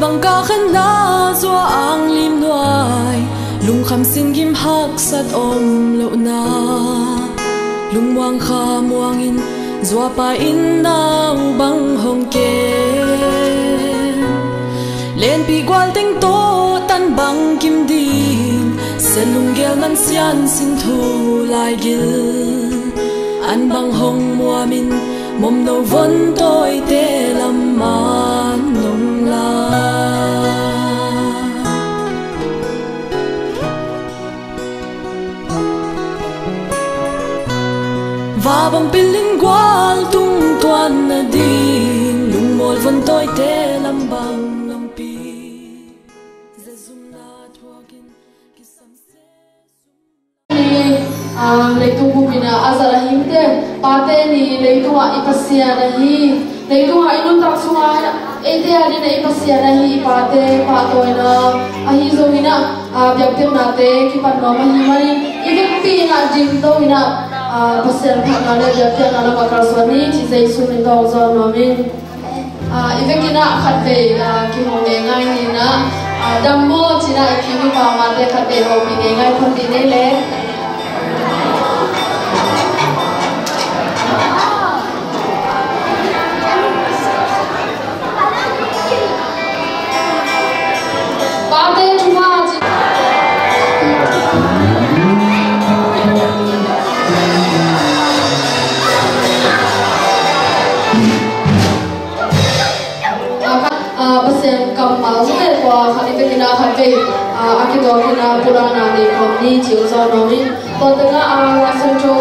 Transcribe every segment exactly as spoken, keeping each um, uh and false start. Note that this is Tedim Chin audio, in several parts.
Ang ka khanna zua ang lim nuai, lungkham singgim haksat om lohna, lungmuang kha muangin zuapa in nau bang hong kem. Lenpi gual teng tawh tan bang kim ding, sen lunggel man sian sin thu lai gil, an bang hong muamin, momno von tawite lam man nong la. Vabang pilin gual tung tuan nading, lungmual von tawite lam bang nong pi. Zezumna thuakin kisam se. Ni, ah, leitung bupin a zat a himte, pate ni leitungah i Pasian ahi, leitungah i nuntak sungah eite adingin i Pasian ahi, i pate pahtawina ahi zongin ah, ah, biakpiaknate kipan nuam ahih manin i vekpi in ah dingto in ah, ah, Pasian phatna le biakpiakna lamah kalsuan ni ci Jesu min tawh zawn nuam in. Ah, i vekin ah khatvei, ah, kihong ngeingai ni in ah, ah, dam maw ci in ah i kim i pamate khatvei hopih ngeingai phot dih ni le. Pate thupha ci. Ah, khat, ah, Pasian kammal zong e, tua khat i vekin ah khatvei, ah, a kituakin ah pulakna nei khawm ni ci uh zawn nuam in. Tua tengah, ah, Lai Siangtho,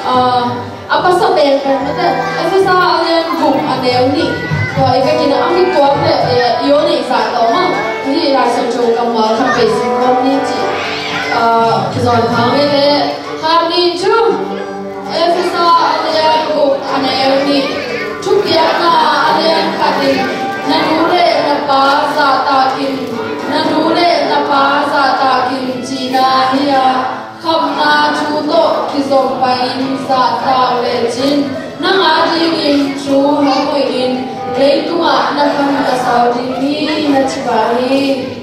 ah, a pasal pengpeng mate, Efesa a lian guk a neu nih. Tua i vekin ah a kituak le, eh, i aw nih zah tawh mah. Hih Lai Siangtho kammal khatvei sim khawm ni ci, ah, kizawn phang e le. Khat, nih, thum. Efesa a lian guk a neu nih. Thupiakna a lian khat in, na nu le na pa zahtak in, na nu le na pa zahtak in cihna hi a, khamna thu tawh kizom pah in zahtak lecin, nang adingin thu hong hoih in, leitungah na khan na sau ding hi, na ci pah hi.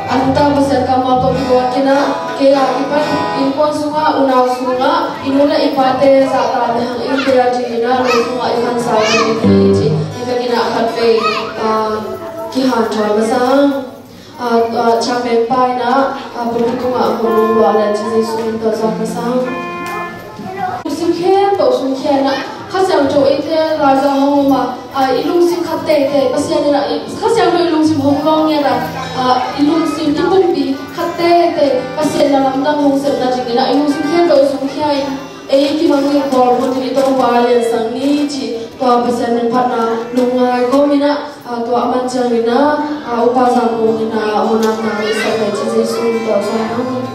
A nungta Pasian kammal tawh kituakin ah, kei a kipan innkuan sungah, unau sungah i nu le i pate zahtak le hang in, kei adingin ah leitungah i khan sau ding hi ci. I vekin ah khatvei, ah, kihanthawn masa. Ah, ah, chairman pa in ah, ah, pulpit tungah a kong lungluah le ci Jesu min tawh zawn masa. Lungsim khempeuh sungkhia in ah, Kha Siangtho eite laiza hong om a, ah, i lungsim khat teitei Pasian in ah, i, Kha Siangtho i lungsim hong lawng ngiat a, ah, i lungsim i pumpi khat teitei Pasian na lamdang hong sepna dingin ah, i lungsim khempeuh sungkhia in, ei kimangngilh bawl phot in i Topa liansak ni ci, tua Pasian min phatna lungngai kawm in ah, ah, tua a man ciangin ah, ah, Upa Zam Kung in ah, hong natna leisak le ci Jesu min tawh zawn.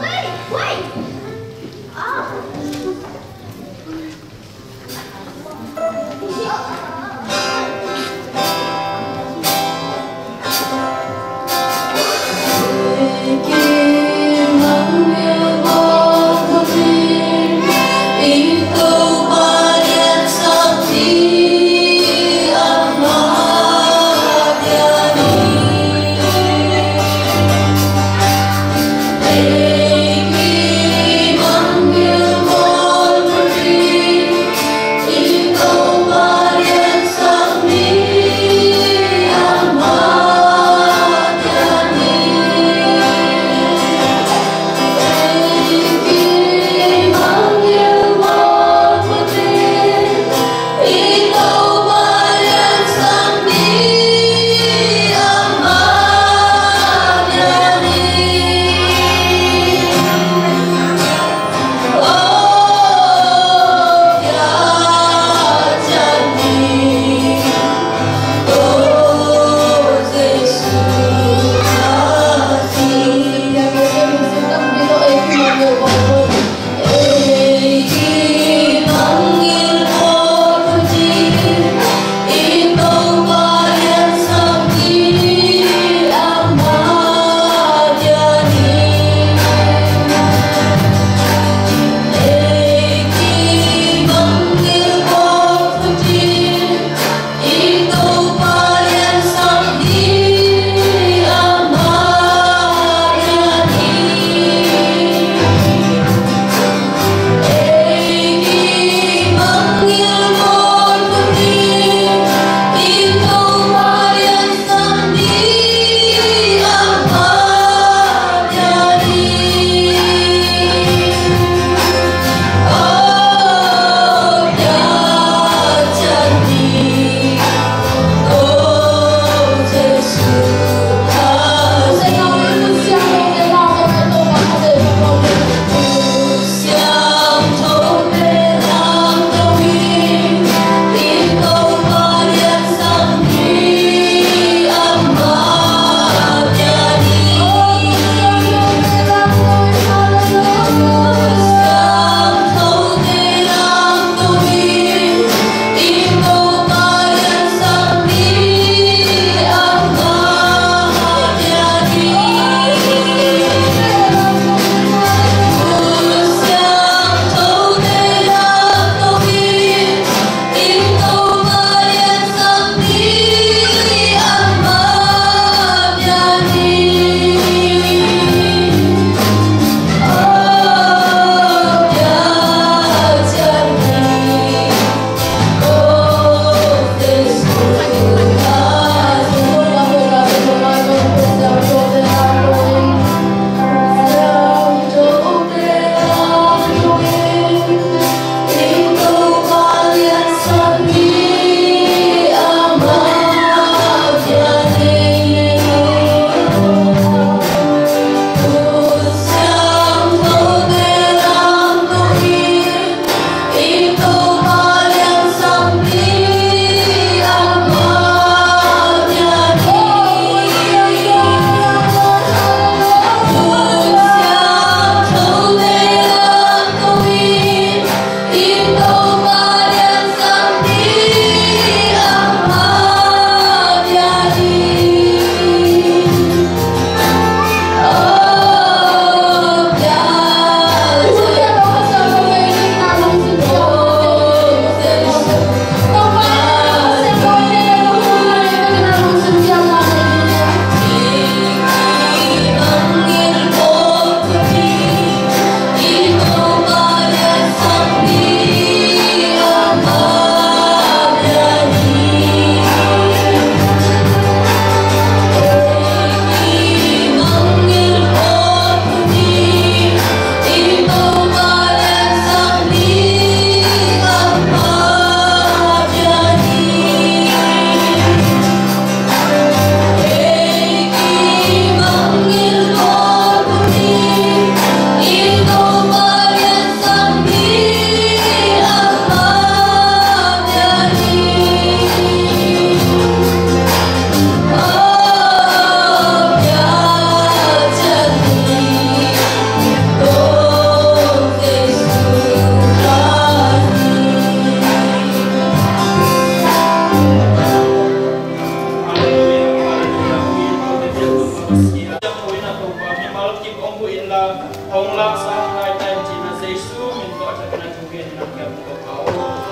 Inla hong laksa ngai ta in, cihna Jesu min tawh a thapna thu gen in a kiam tawh pau.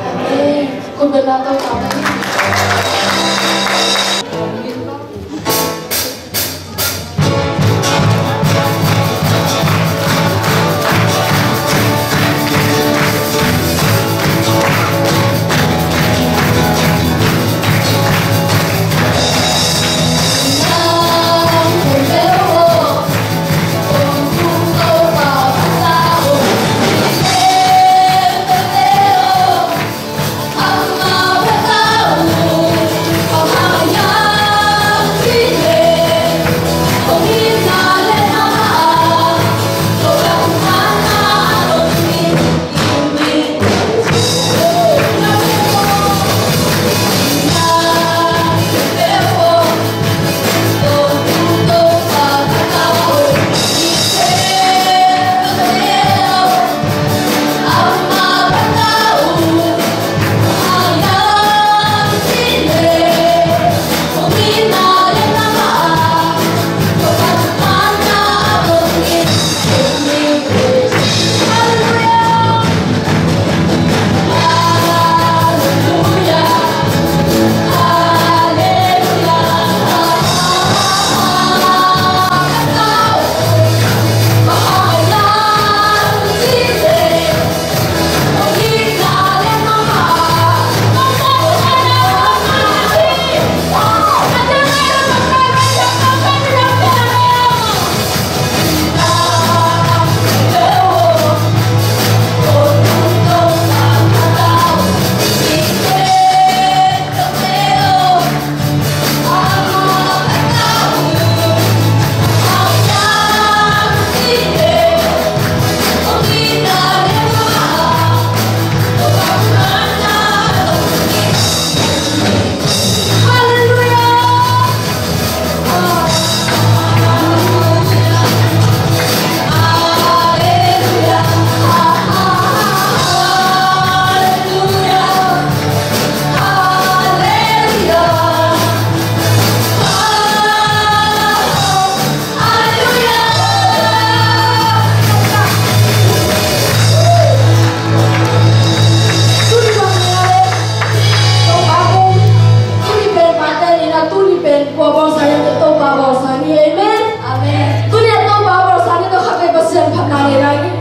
Amen. Khut beng la tawh pau. Amen. Amen. Tuni a Topa bawlsa ni tawh khat vei Pasian phatna nei lai ni.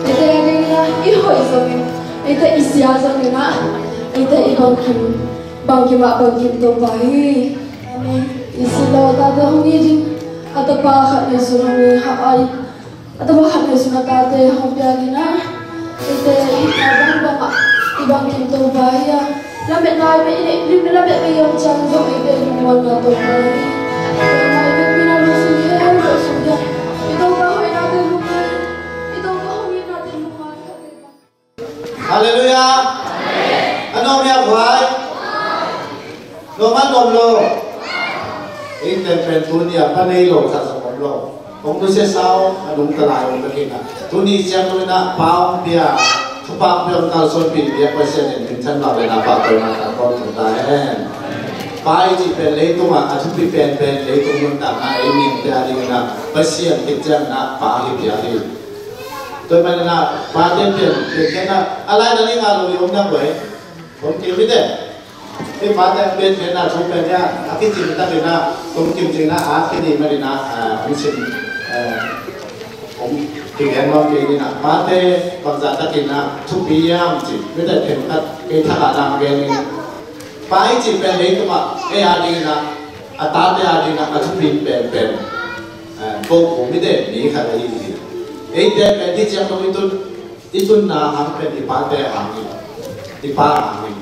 Eite a dingin ah i hoih zongin, eite i sia zongin ah, eite i bangkim, bangkim ah bangkim Topa hi. Amen. I si lo tate hong it in, a tapa khat neisun hong nei hak a, a tapa khat neisun a tate hong piak in ah, eite i itna bangbang ah i bangkim Topa hi a, lametna i neih, lim lametna i om ciang zong eite i lungmuanna Topa hi. Topa i vekpi in a lungsim khempeuh sung hi a, i Topa hoihnate lungngai, i Topa hong itnate lungngai. Halleluiah. A nuam hiam, huai? Nuam a nuam lo? Ei pen pen tuni a pa nei lo zahzah om lo. Hong nusia sau a nungta lai om ka kei na. Tuni siangtho in ah pa hong pia, thupha hong pia, hong kalsuanpih biak Pasian in minthanna le na pahtawina tangkawt tung ta hen. Pa i cih pen leitung ah a thupi penpen leitung nuntakna ei mihingte a dingin ah Pasian khit ciangin ah pa hi pia hi. Tua ahih manin ah pate pian, pian kei na, a lai na ning a lo li om na buai. Om kei mite. Hih pate a piankhiatna thu pen hiah a kicing takin ah, tung kimcing ah a kini manin ah, ah, hong sim, eh, hong kigen nuam kei ning ah, pate bangzah takin ah thupi hiam cih, mite khen khat kei thak ah nang gen ning. Pa i cih pen leitungah ei a dingin ah, a tate a dingin ah a thupi penpen, eh, ko ko mite mi khat ahi hi. Eite pen hih ciang dong i tun, i tunna hang pen i pate hang hi. I pa hang hi.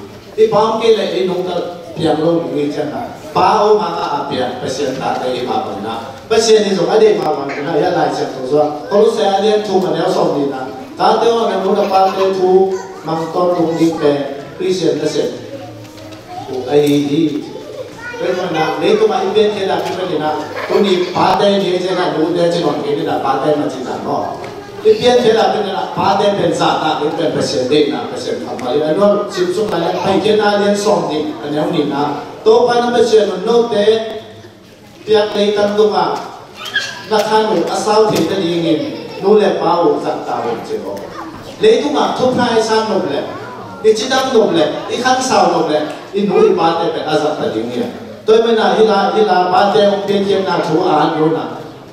I pa hong kei le i nungta piang lo ding hi ciang a, pa om hang a a piang Pasian tate hi mah bangin ah, Pasian hi zong a deih mah bangin ah, hiah Lai Siangtho sungah Kolose a lian thum a neu sawm nihna, tate aw, na nu na pate thu mang tawntung ding pen Khristian nasep uh ahi hi. Tua ahih manin ah leitungah i piankhiatna kipanin ah, tuni pate ni, ei ciang ah nute ci nawn kei ning ah, pate mah ci ta maw. I piankhiatna kipanin ah pate pen zahtak ding pen Pasian deihna, Pasian kammal hi. A nung sim suk lai leh Paikhiatna lian sawm nih a neu nihna, Topa na Pasian un note piak leitang tungah na khan uh a sau theih nadingin nu le pa uh zahtak un, ci maw. Leitungah thupha i san nop leh, i cidam nop leh, i khansau nop leh, i nu i pate pen a zahtak ding hi a. Tua ahih manin ah hih lai, hih lai pate hong piankhiatna thu a an lo in ah,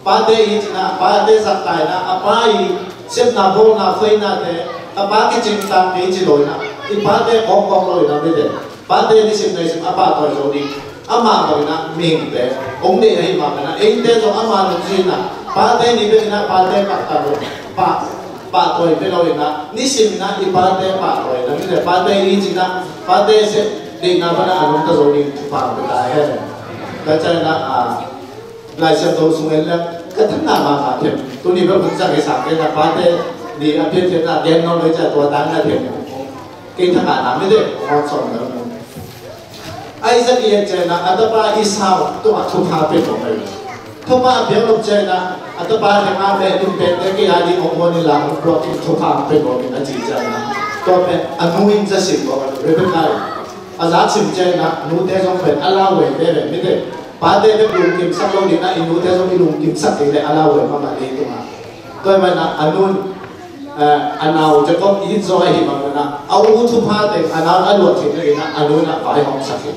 pate i cih in ah, pate zahtak in ah, a pa i sepna bawlna khoihnate, a pa kicing ta kei ci lo in ah, i pate kawkkawk lo in ah, mite pate nisim naisim a pahtawi zo ding. Amah bangin ah mihingte hong deih ahih mah bangin ah, eite zong amah nungzui in ah, pate ni bek in ah pate pahtawi, pah, pahtawi pia lo in ah, nisim in ah i pate pahtawi in ah, mite pate i cih in ah, pate sep deihna pan ah a nungta zo ding thupha hong pia ta hen. Ka ciang in ah, ah, Lai Siangtho sung en leh ka thanna mahmah them. Tuni bel hun zang i sang kei in ah, pate ni a piankhiatna gen nawn lo i ciang, tua tang na them. Kei thak ah na, mite, hong sawm na mu. Isaac i et ciang in ah, a tapa Esau tungah thupha pia nuam hi. Thupha a piak nop ciang in ah, a tapa heng a meh ding pente kei a ding hong muan inla, hong puak in, thupha hong pia nuam ing, a ci ciang in ah, tua pen a nu in za sim nuam a, Rebekah in. A za sim ciang in ah, nute zong pen a lauhuai veve, mite. Pate bek lungkimsak lo ding in ah, i nute zong i lungkimsak kei leh a lauhuai mahmah leitungah. Tua ahih manin ah, a nu in, eh, a nau Jacob it zaw ahih manin ah, a u thupha teng a nau in a luah theih nadingin ah, a nu in ah vaihawmsak hi.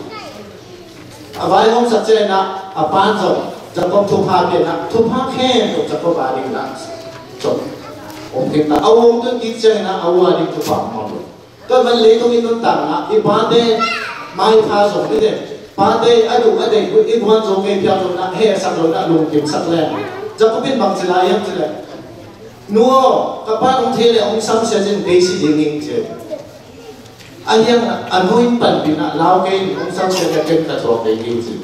A vaihawmsak ciang in ah, a pa in zong Jacob thupha pia in ah, thupha khempeuh Jacob a dingin ah, cop om khin ta. A u hong tun kik ciang in ah, a u a ding thupha om lo. Tua ahih manin leitung i nuntakna, i pate maipha zong, mite, pate a duh a deih uh i guan zo kei phial zong in ah, hehsak lo in ah, lungkimsak leng. Jacob in bang ci lai hiam cih leh, nu aw, ka pa in hong thei leh hong samsia in kei si ding ing, ci. Ahih hang a nu in panpih in ah, lau kei in, hong samsia leh ken ka thuak kei ing, ci.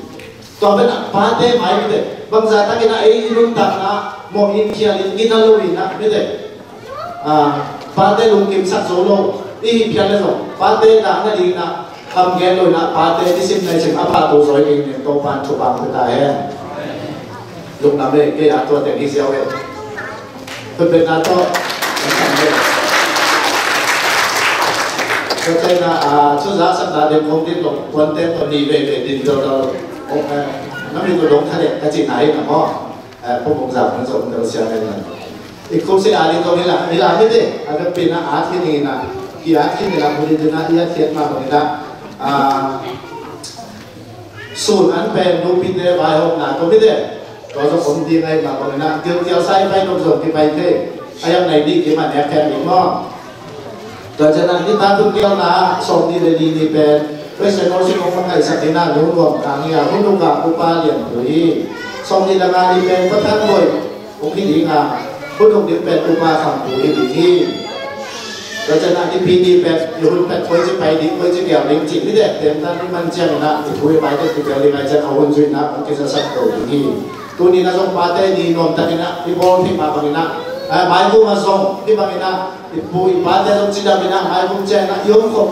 Tua pen ah pate mai, mite, bangzah takin ah ei i nuntakna mawh in, khial in, gina lo in ah, mite, ah, pate lungkimsak zo lo i hih phial leh zong, pate dah nadingin ah kam gen lo in ah, pate nisim naisim a pahtawi zaw dingin Topa'n thupha hong pia ta hen. Lungdam e, kei a tua teng hi ziau e. Thupha pia ta tawh. Tua teng ah, ah, thu za sakna ding kong din lo, kuante tawh ni veivei din lo lo. Oh, eh, na min lo dong kha leh ka cihna hi na maw. Eh, Pu Bung Zam hong zong tel sia men na. I khuk si a ding zong hi la, hi la, mite, a vekpi in ah at khin ing in ah, ki at khin ing in ah, bu ding in ah, i at khiat mah bang in ah, ah, sun an pen nupite vaihawmna tawh, mite, tua zong om ding ahih mah bang in ah, gilkial sa i pai nop zong kipai thei. A yak nai dih kim a nek khen ding maw. Tua ciang a, nitak thukialna sawmnih le li ni pen President Worship hong makaihsak ding a, Nu Nuam Thang hi a, hun uk a Upa Lian Pui hi. Sawmnih le nga ni pen Pa Thang Boih hong hi ding a, hun uk ding pen Upa Kham Pui hi ding hi. Tua ciang a, nipi ni pen i hun pen koi ci pai ding, koi ci kial ding cih, mite, temtan i man ciangin a, i thu i pai tawh kitel ding ahih ciang a, hun zuihna hong kizasak to ding hi. Tuni in a zong pate ni nuamtakin a i bawl theih mah bangin a, eh, maikum ah zong hih bangin a i pu i pate zong cidam in a, maikum ciangin a i omkhawm,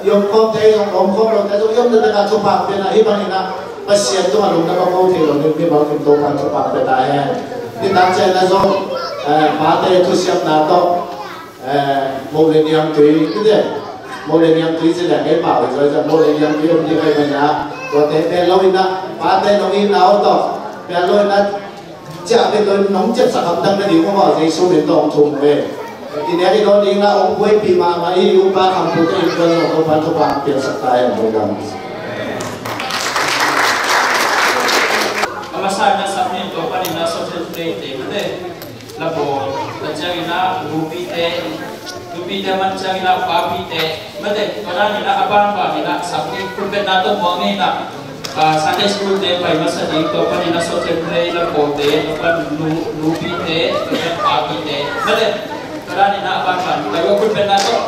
i omkhawmte zong, omkhawm lote zong i omna tak a thupha pia in a, hih bangin a Pasian tungah lungdam a ko thei lo ding mi bangkim Topa'n thupha pia ta hen. Nitak ciangin a zong, eh, pate thusiamna tawh, eh, moh le niangtui, kite, moh le niangtui ci leng kei pau hi zaw, moh le niangtui om ding ahih manin a, tuate pia lo in a, pate nong itna uh tawh pia lo in a, ciah pia lo in nong ciapsak hamtang nading uh a, Jesu min tawh hong thum uh e. I nek i dawn ding la hong buaipih mahmah i Upa Kham Pui te in kuan zong Topa'n thupha piaksak ta hen, lungdam. Teitei mate, la bawl, tua ciangin ah nupite, nupite man ciangin ah papite mate, tua dan in ah a banban in ah sap ni, kulpetna tawh muang ni in ah, ah, Sunday school te pai masa ding, tua panin ah social play, la bawlte, tua pan nu, nupite, tua pan papite mate, tua dan in ah a banban pai ua, kulpetna tawh.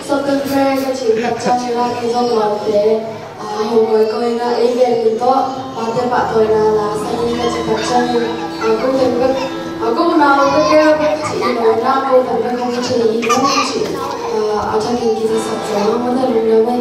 Sawt kan pray ka cih tak ciangin ah kei zong lawmte, ah, hong koi koi in ah ei gen min tawh pate pahtawina la sa ni ka cih tak ciangin, ah, ko teng bek, ah, ko unau bek kei bek cih hi lo in ah ko teng bek hong thei hi lo cih, ah, a thakin kizasak zo hang mawk a lungdam ei.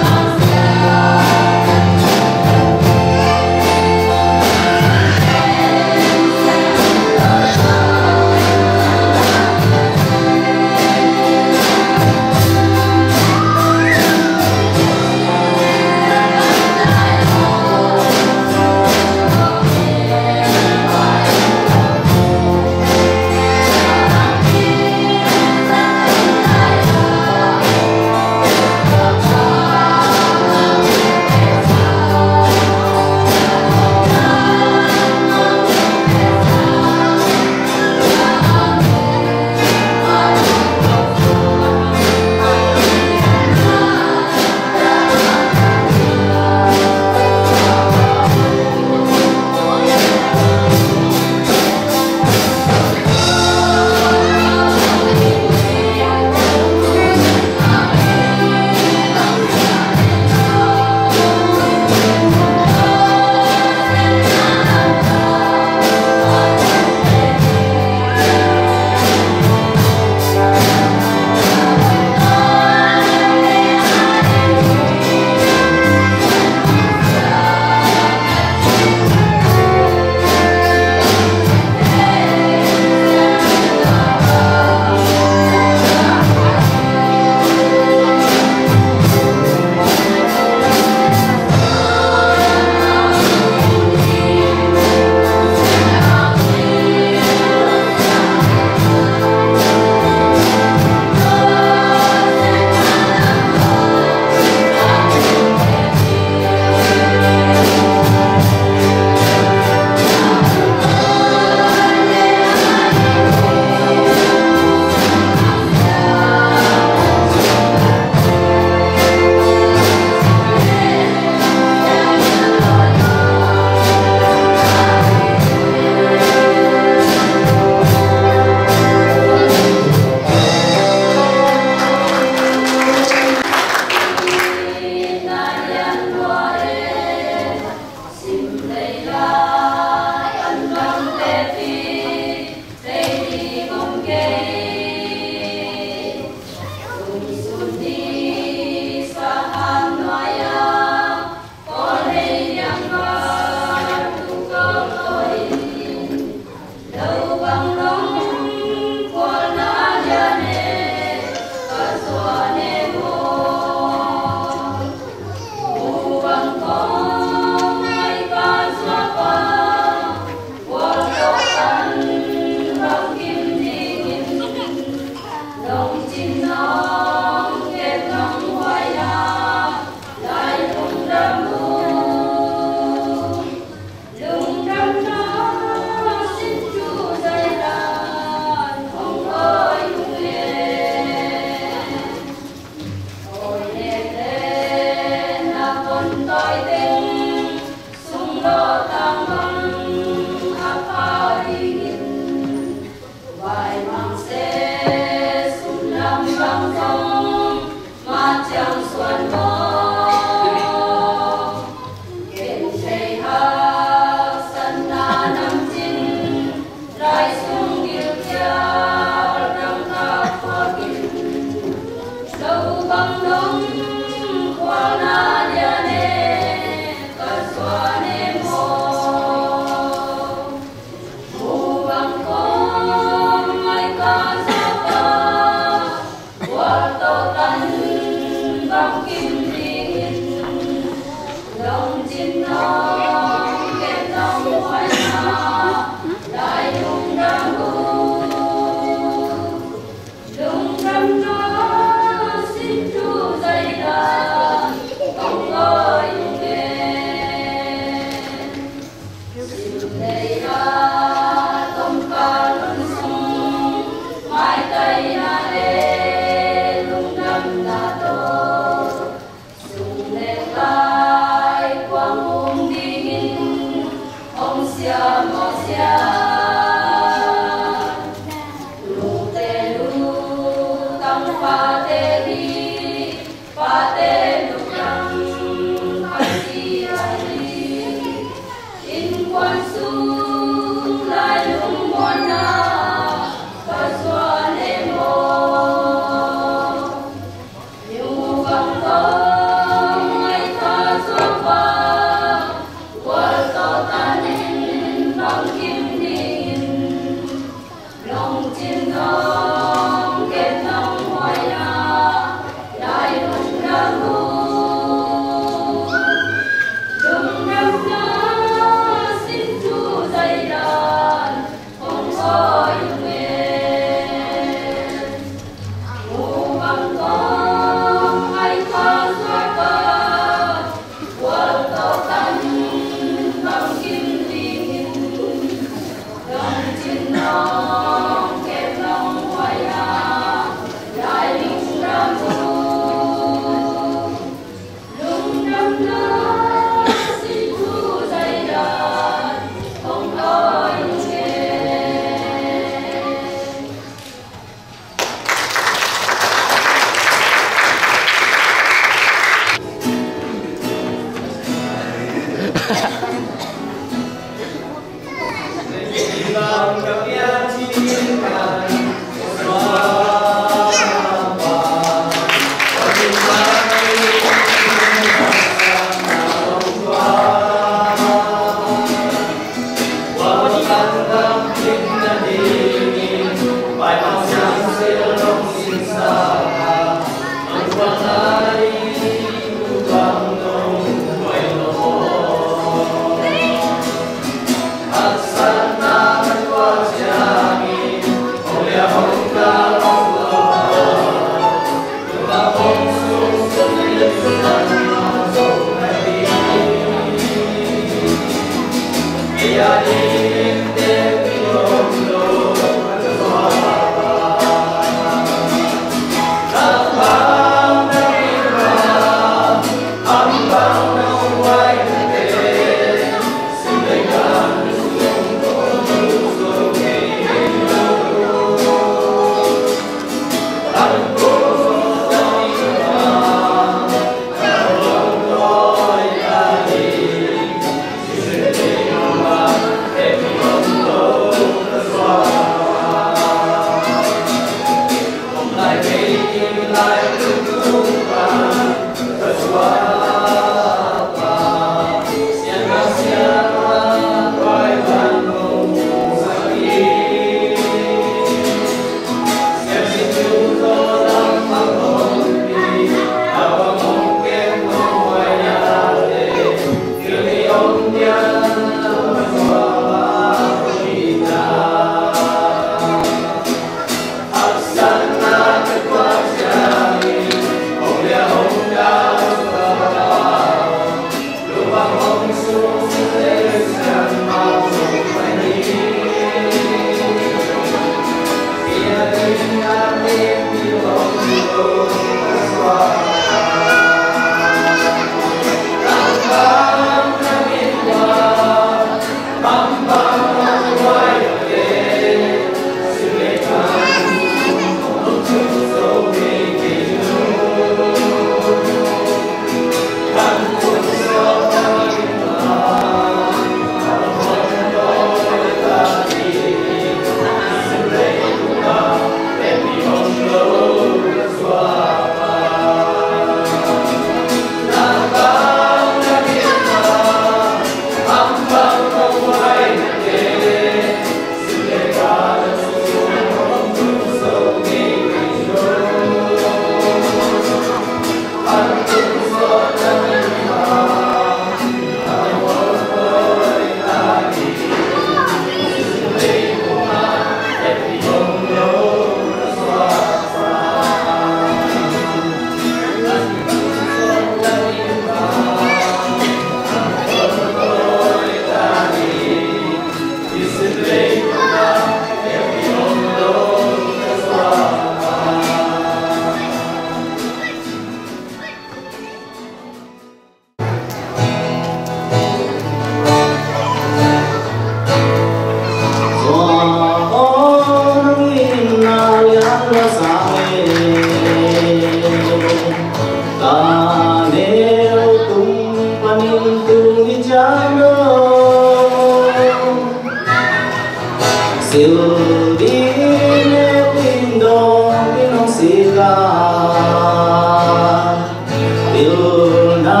Pilna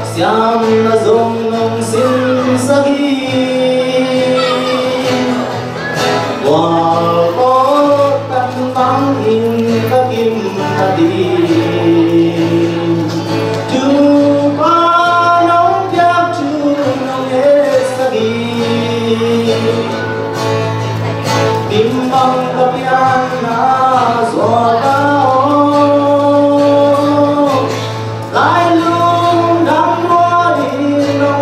siamna zong nong sinsak hi. Gualpawt tan bangin ka kim a ding. Topa nong piak thu nong etsak hi. Timbang ka pianna zuak a om. Lailung dam lua in nong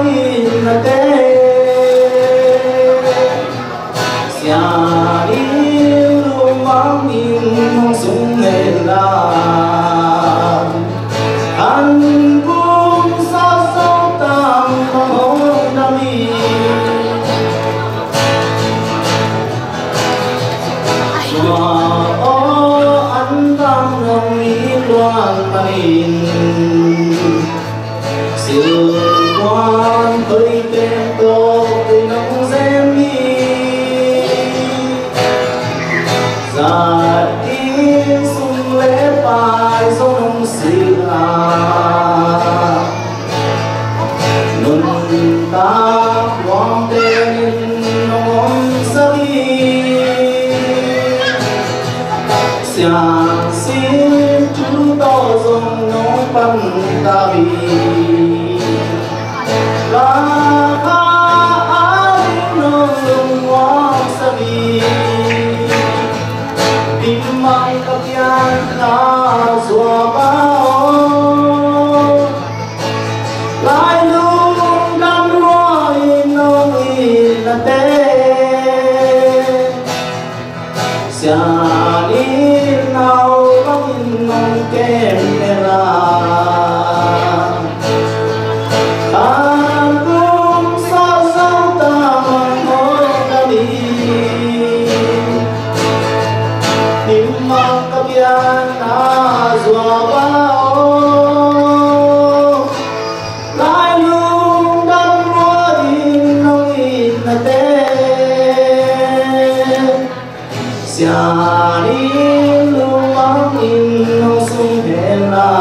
Tavuangte in nong omsak hi. Siangsin thu tawh zong nong pantak hi. Laka a ding nong lungmuangsak hi. Dim mang ka pianna zuak a aw. Lai lungdam lua in nong itnate. Sian in nau bangin nong kem mel a. Khantum sawt zo tang bang hong dam in. Dim mang ka pianna zuak a aw. Lai lungdam lua in nong itnate. Sian in lungmang in nong sung hen la.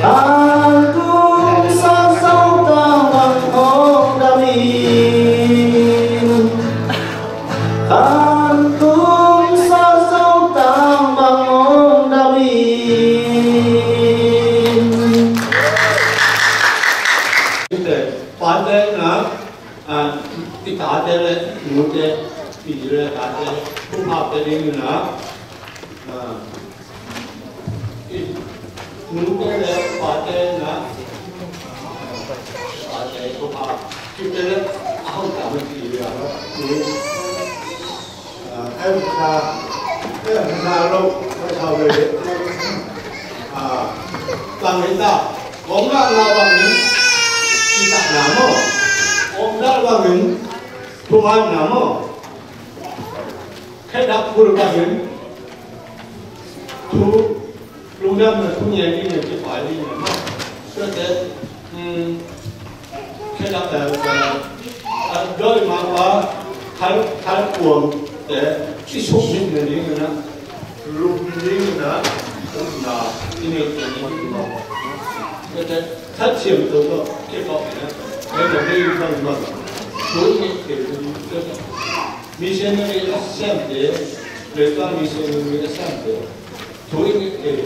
Khantum sawt zo tang bang hong dam in. Khantum sawt zo tang bang hong dam in. Pate na, ah, i tate le nute, i le tate, thupha pia ding na, ah, i nute le pate na, pate thupha kip le a hong ta ma ti le a, ah, em sa, em sa lo, em sa le, ah, tang le ta, om la la bang ni, i ta na mo, om la bang ni, thupha na mo. Khedap bul bangin thu lungdamna thu ngen ding in kipai ding in maw. Tua te, um, khedap, eh, eh, dawi mangpa thal, thal kuam te i suk ding na ding na, lum ding na, na, i nei te ni ding maw. Tua te, Kha Siangtho tawh kikawm in a, ei na bei bang bang thu i ngeih thei ding, missionary a siamte, Leitung missionary a siamte thu i ngeih thei,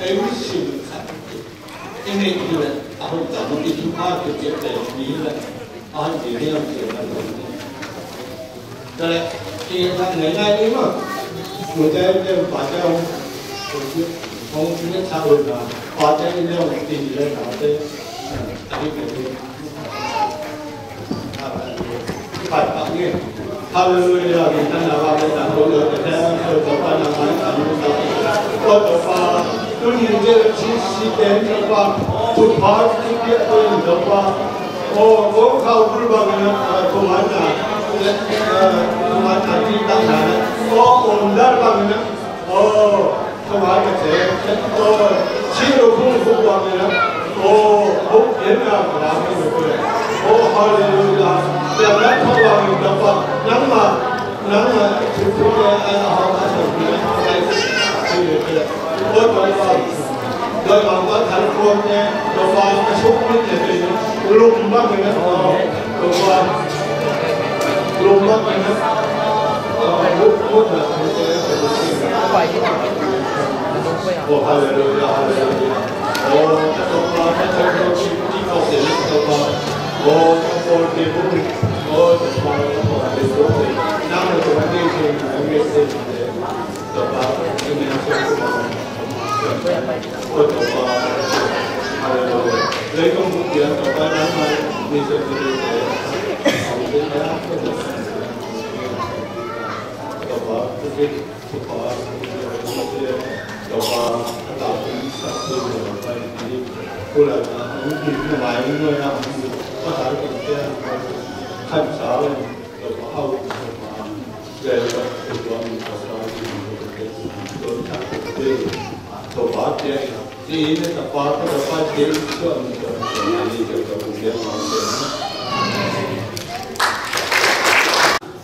ei mi sim khat i ngeih thei le a hoih tam i thupha kipiak thei mi le a hoih thei hiam ci a, Ka le, i ngeina ngai ngai ni maw. Nute te pate hong, hong ngetsak uh na, pate in le hong tin le nate, a hi ngai ni. Pai pak ni. Hallelujah, ni tan na ba le na ko le te te, ko to pa na mai ta ni ta. Ko to pa, tu ni je chi si ten to pa, tu pa ti ke ko to pa. Aw, ko khau bul bangin a, a, thuman a, eh, thuman a, ci tak na, aw, om dar bangin a, aw, thuman a se, aw, ci lo khung khung bangin a, aw, huk en a, ka la khung khung le. Aw, hallelujah. Piang na khau bangin ka pa, nang ma, nang ma, ci khung le, a, a, a, a, a, a, a, a, a, a, a, Dawi mangpa, dawi mangpa thal kuam te, dawi mangpa a suk mit te te, lum bang in a, dawi mangpa, lum bang in a, mut, mut na, mut te, oh, hallelujah, hallelujah. Oh, dawi mangpa, dawi mangpa, dawi mangpa, oh, dawi mangpa, oh, dawi mangpa, dawi mangpa, nang dawi mangpa, dawi mangpa, Topa, i ngen ciat Topa. O Topa, hallelujah. Leitung bup pian Topa nangmah, mi ciat bup pian. Topa, Topa, Topa, Topa, Topa,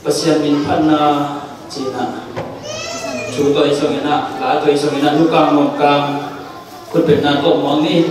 Pasian min phatna cihna. Thu tawh i song inah, la tawh i song inah, nukang mawngkang. Khutbetna tawh muang ni.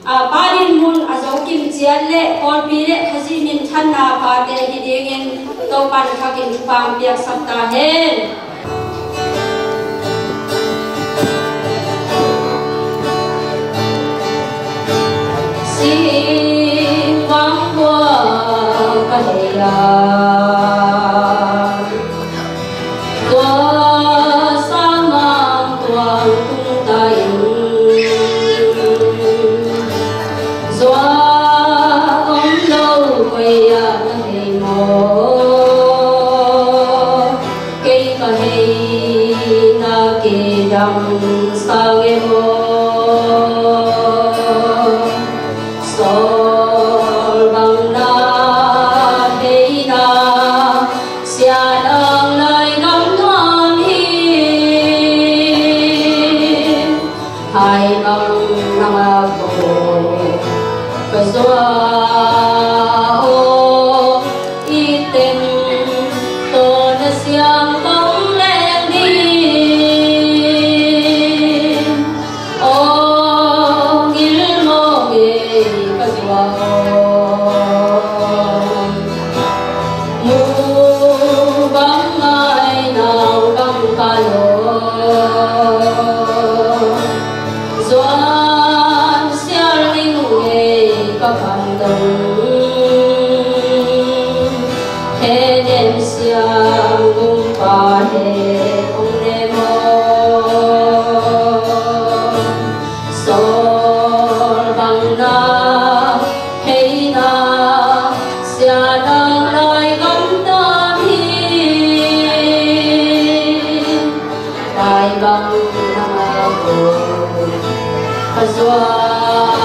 Pa dinmun a zo kimciat le pawlpi le Khazih minthanna pate hi dingin Topa'n thakin thupha piaksak ta hen. Singvang khua ka hei a, tua samang tuang tung ta in, zuak om lo koi ah ka hei maw? Kei ka heina kidam sang e maw? Saul bang na heina, Sia Dang Lai gam nuam hi. Hai bang na ngak ko ka zuak aw, i teng tawh na siang kong leng ding. Aw ngil maw, ngei ka zuak aw. Mu bang ngai, nau bang ka lo, zuan sial ding ngei ka pan dong. He den siang gumpa he ong ne maw? Saul bang na heina, Sia Dang Lai gam nuam hi. Pai bang na ngak ko ka zuak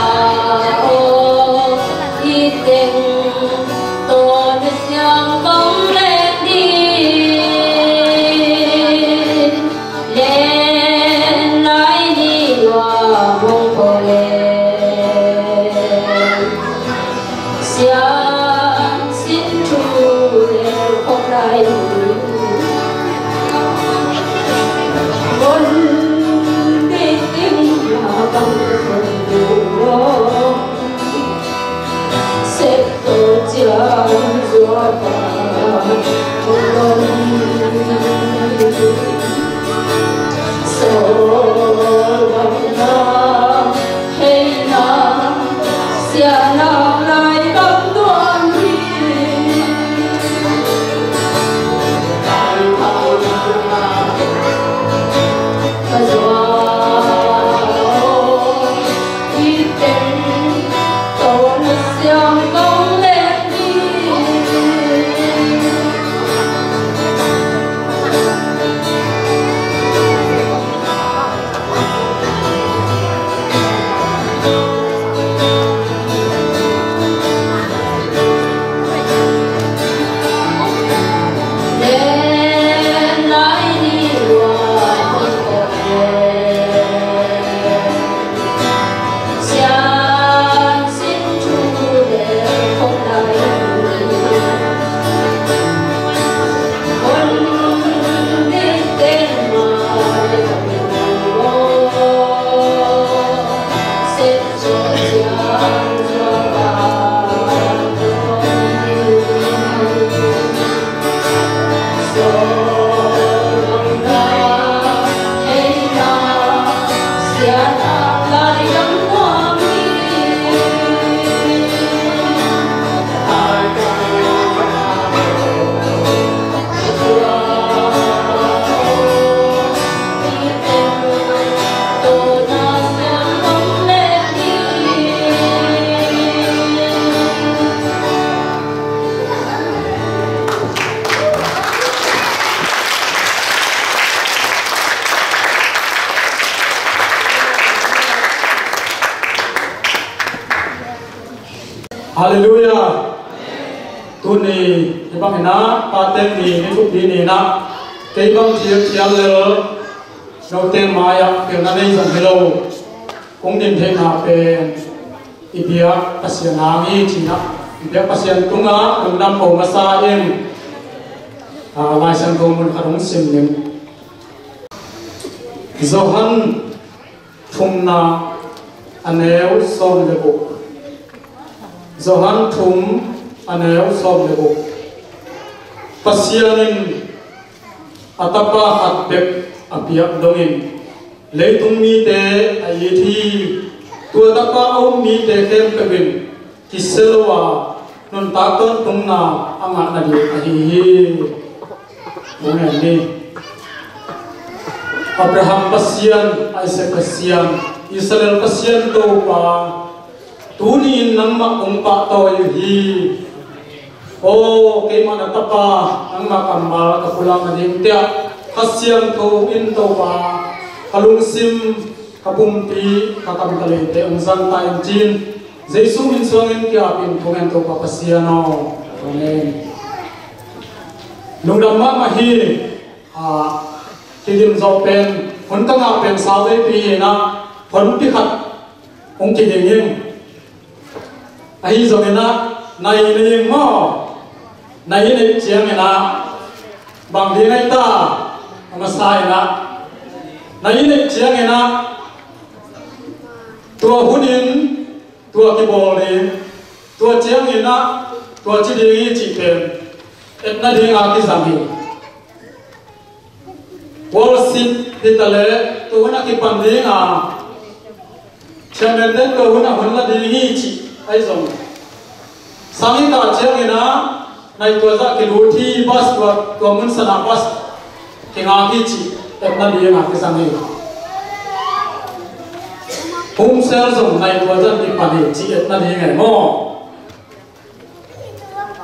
aw, i teng tawh na siang kong leng ding. Len lai ni lua mong ko le, siangsin thu le khop lai ni. Kon dei ting na bang kon du lo. Sep to ciang zuak a, Saul bang na heina, Sia Dang Lai gam nuam hi. Ka zuak aw, i teng tawh na siang kong leng ding. Halleluiah. Tuni hih bangin ah, Pathian ni, ni thupi ni-in ah, kei bang thil thiam lel note mai-ah pilna nei zong hi lo. Kong din theihna pen i biak Pasian hang hi ci-in ah, i biak Pasian tungah lungdam ko masa in, ah, Lai Siangtho mun khat hong sim ning. Johan thumna, A neu sawm le guk. Johan thum, a neu sawm le guk. Pasian in a Tapa khat bek a piak dongin leitung mite a it hi. Tua Tapa a um mite khempeuh in kisia lo a, nuntak tawntungna a ngah nading ahi hi. Amen ni. Abraham Pasian, Isaac Pasian, Israel Pasian Topa, tuni-in nangmah kong pahtawi uh hi. Aw, keimah na tapa, nangmah kammal ka pulak nading, tiah Kha Siangtho in Topa, ka lungsim, ka pumpi, ka kam ka leite hong zang ta in ci-in, Jesu min suangin ki-apin, thungen Topa Pasian aw. Amen. Lungdam mahmah hi. Ah, kidim zawh pen, hun ka ngah pen sau veipi hi-in ah, honpi khat hong kiding ing. Ahi zongin ah, nai nei ing maw. Nai i neih ciangin ah, bang ding ahi ta, a masa in ah, nai i neih ciangin ah, tua hunin, tua kibawl ding, tua ciangin ah, tua ci ding hi cih pen, et nading a kizang hi. Worship hi ta leh, tua hun a kipan ding a, chairman ten tua hun a hun la ding hi cih, ahi zong. Sang hi ta ciangin ah, nai tua zah kilut hi, bus tua, tua mun san ah bus kingak hi cih, et nading a kizang hi. Home cell zong nai tua zah kipan hi cih, et nading hi maw.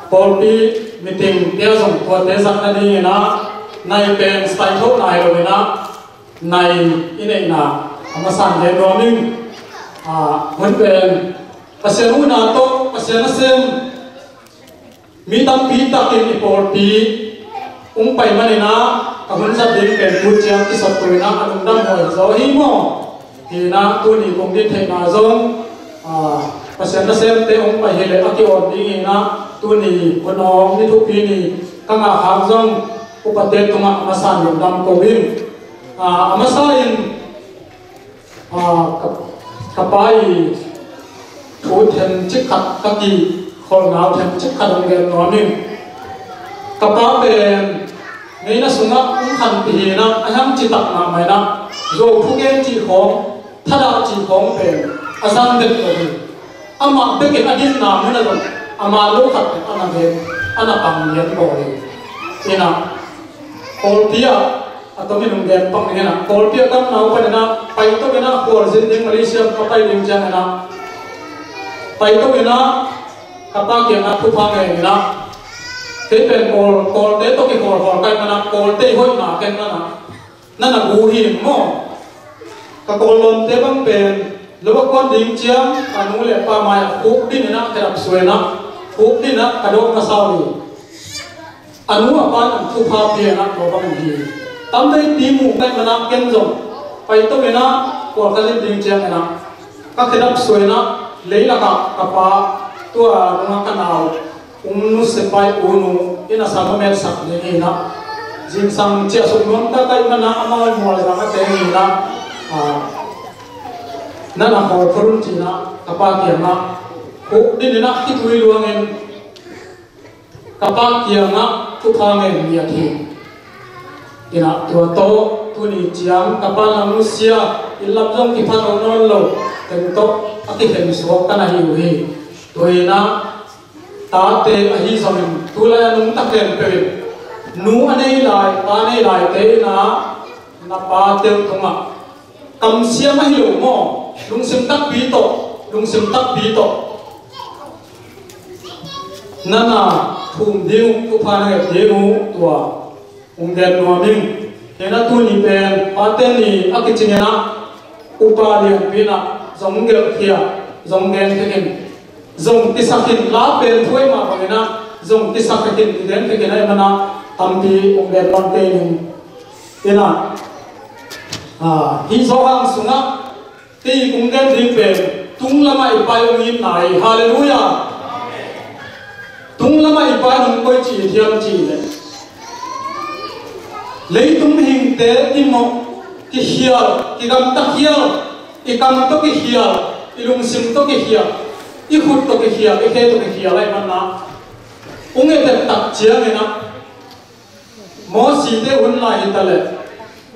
Pawlpi meeting te zong tuate zat nadingin ah, nai pen saithohna hi loin ah, nai i neihna a masa in gen nuam ing. Ah, hun pen Pasian huhna tawh, Pasian nasem, mi tampi takin i pawlpi hong pai manin ah, ka hun zat ding pen tu ciang kisap tu in ah, a lungdam huai zaw hi maw. Hi-in ah tuni kong din theihna zong, ah, Pasian nasemte hong pai hi leh a ki-awn ding hi-in ah, tuni hun awng ni thupi ni ka ngah khak zong upate tungah a masa in lungdam ko ing. Ah, a masa in, ah, ka, ka pa i thu themcik khat, ka kikholhna uh themcik khat hong gen nuam ing. Ka pa pen ngeina sungah hong khanpih hi-in ah, a hiang citak mahmah in ah, Zo thugen cih khawng, thadah cih khawng pen a zang vet lo hi. Amah bekin a dinna mun ah zong amah lo khat pen a na gen, a na pang lian bawl hi. In ah, Kawlpi ah, a tomin hong gen pak ning in ah, Kawlpi ah kamna uh panin ah, paito in ah, khualzin ding Malaysia ka pai ding ciangin ah, paito in ah, ka pa kiangah thupha ngen in ah, kei pen Kawl, Kawlte tawh kikholkhol ka hih manin ah, Kawlte hoihna ken na na, na na gu hi maw. Ka Kawl lawmte bang pen, lo a kuan ding ciang, ka nu le pa mai-ah khukdin in ah, ka dap suai in ah, khukdin in ah, ka dawk masa uh hi. A nu a pa in ah thupha pia in ah, tua bang hi. Tamveipi mu ka hih manin ah ken zong, paito in ah, Kawl ka zin ding ciangin ah, ka khedap suai in ah, leilakah ka pa, tua nungah ka nau, U Nu Sepai, U Nu in a sam a metsak ding hi in ah, zingsang ciah suk nuam ka ka hih manin ah, amau mual zang a teng hi in ah, ah, na na khawl phot un ci in ah, ka pa kiangah khukdin in ah, khitui luangin, ka pa kiangah thupha ngen ngiat hi. In ah tua tawh tuni ciang ka pa na nusia, inn lam zong kipha nawn lo, teng tawh a kikhen suak ka na hi uh hi. Tua in ah tate ahi zongin, tulai a nungta khempeuh in, nu a nei lai, pa nei laite in ah, na pate uh tungah kamsiam ahi lo maw, lungsim takpi tawh, lungsim takpi tawh na na thum ding uh, thupha na nget ding uh, tua hong gen nuam ing. Hi in ah tuni pen Pate Ni a kicing in ah, upa lianpi in ah zong gelhkhia, zong gen khin, zong kisakhin, la pen thu ahih mah bangin ah zong kisakhin, kigen khin ahih manin ah tampi hong gen nawn kei ning. In ah, ah, hih Johan sungah kei kong gen ding pen, tung lamah i Pa i hong itna hi. Halleluiah. Tung lamah i Pa in hong koici hiam cih leh, leitung mihingte i mawh kikhial, kigamta khial, i kam tawh kikhial, i lungsim tawh kikhial, i khut tawh kikhial, i khe tawh kikhial ahih manin ah, hong et tak ciangin ah, Mosite hun lai hi ta leh,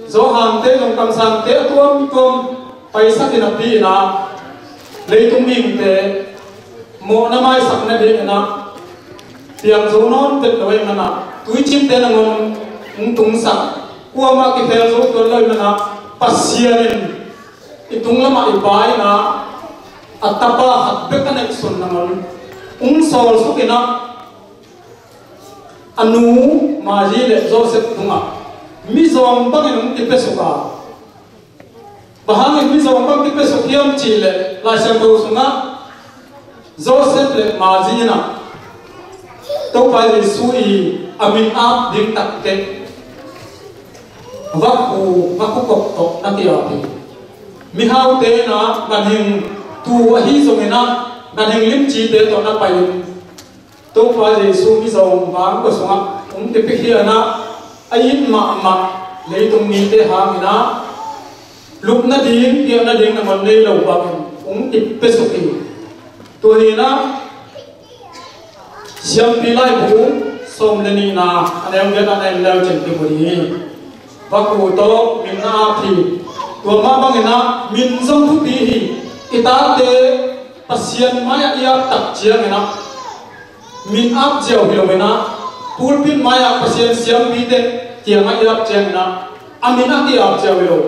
Johante zong kamsangte a tuamtuam paisak in a pi in ah, leitung mihingte mawhna maisak nadingin ah piang zo nawn vet lo ahih manin ah, tuicinte nangawn hong tungsak, kuamah kikhel zo tuan lo ahih manin ah, Pasian in i tung lamah i Pa in ah, a tapa khat bek a neihsun nangawn hong sawlsuk in ah, a nu Mary le Joseph tungah mizawng bangin hong kipiasuk a, bang hangin mizawng bang kipiasuk hiam cih leh, Lai Siangtho sungah Joseph le Mary in ah Topa Jesu i a min ap ding takteh vakhu, vakhu kop tawh na ki-ap hi. Mihaute in ah ganhing tu ahi zongin ah, ganhing limcite tawh na pai in, Topa Jesu mizawng vangkua sungah hong kipia hi in ah, a it mahmah leitung mite hangin ah, lupna ding, piakna ding nangawn nei lo bangin hong kipiasuk hi. Tua hi in ah, Siampi Laibu sawm le nihna, a neu giat a na en le uh cin kimu ding hi. Vakhu tawh min na ap hi. Tua mah bangin ah min zong thupi hi. I tate Pasian mai-ah i ap tak ciangin ah, min ap ziau hi lo in ah, pulpit mai-ah Pasian siampite kiangah i ap ciangin ah, a min a ki-ap ziau hi lo.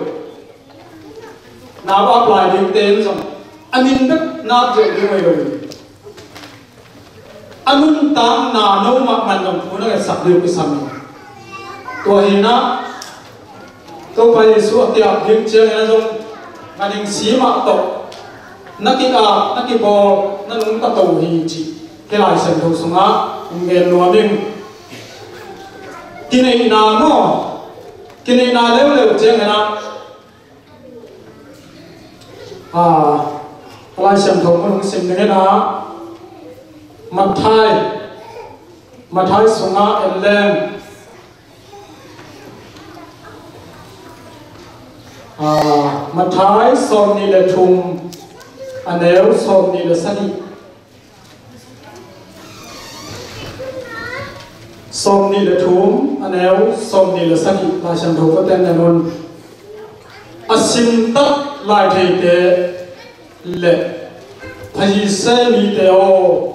Nau ap lai dingte in zong a min bek na ap ziau ding hi lo hi. A nuntakna no mahmah in zong thu na ngetsak ding uh kisam hi. Tua hi in ah, Topa Jesu a ki-ap ding ciangin ah zong, ganhing si mah tawh na ki-ap, na kibawl, na nungta to hi cih hih Lai Siangtho sungah hong gen nuam ing. Kineihna maw? Kineihna leuleu ciangin ah, a, Lai Siangtho mun hong sim dingin ah, Matthai, Matthai sungah en leng, a, Matthai sawmnih le thum, a neu sawmnih le sagih. Sawmnih le thum, a neu sawmnih le sagih, Lai Siangtho kote en un. A simtak lai theite le Pharisee mite aw,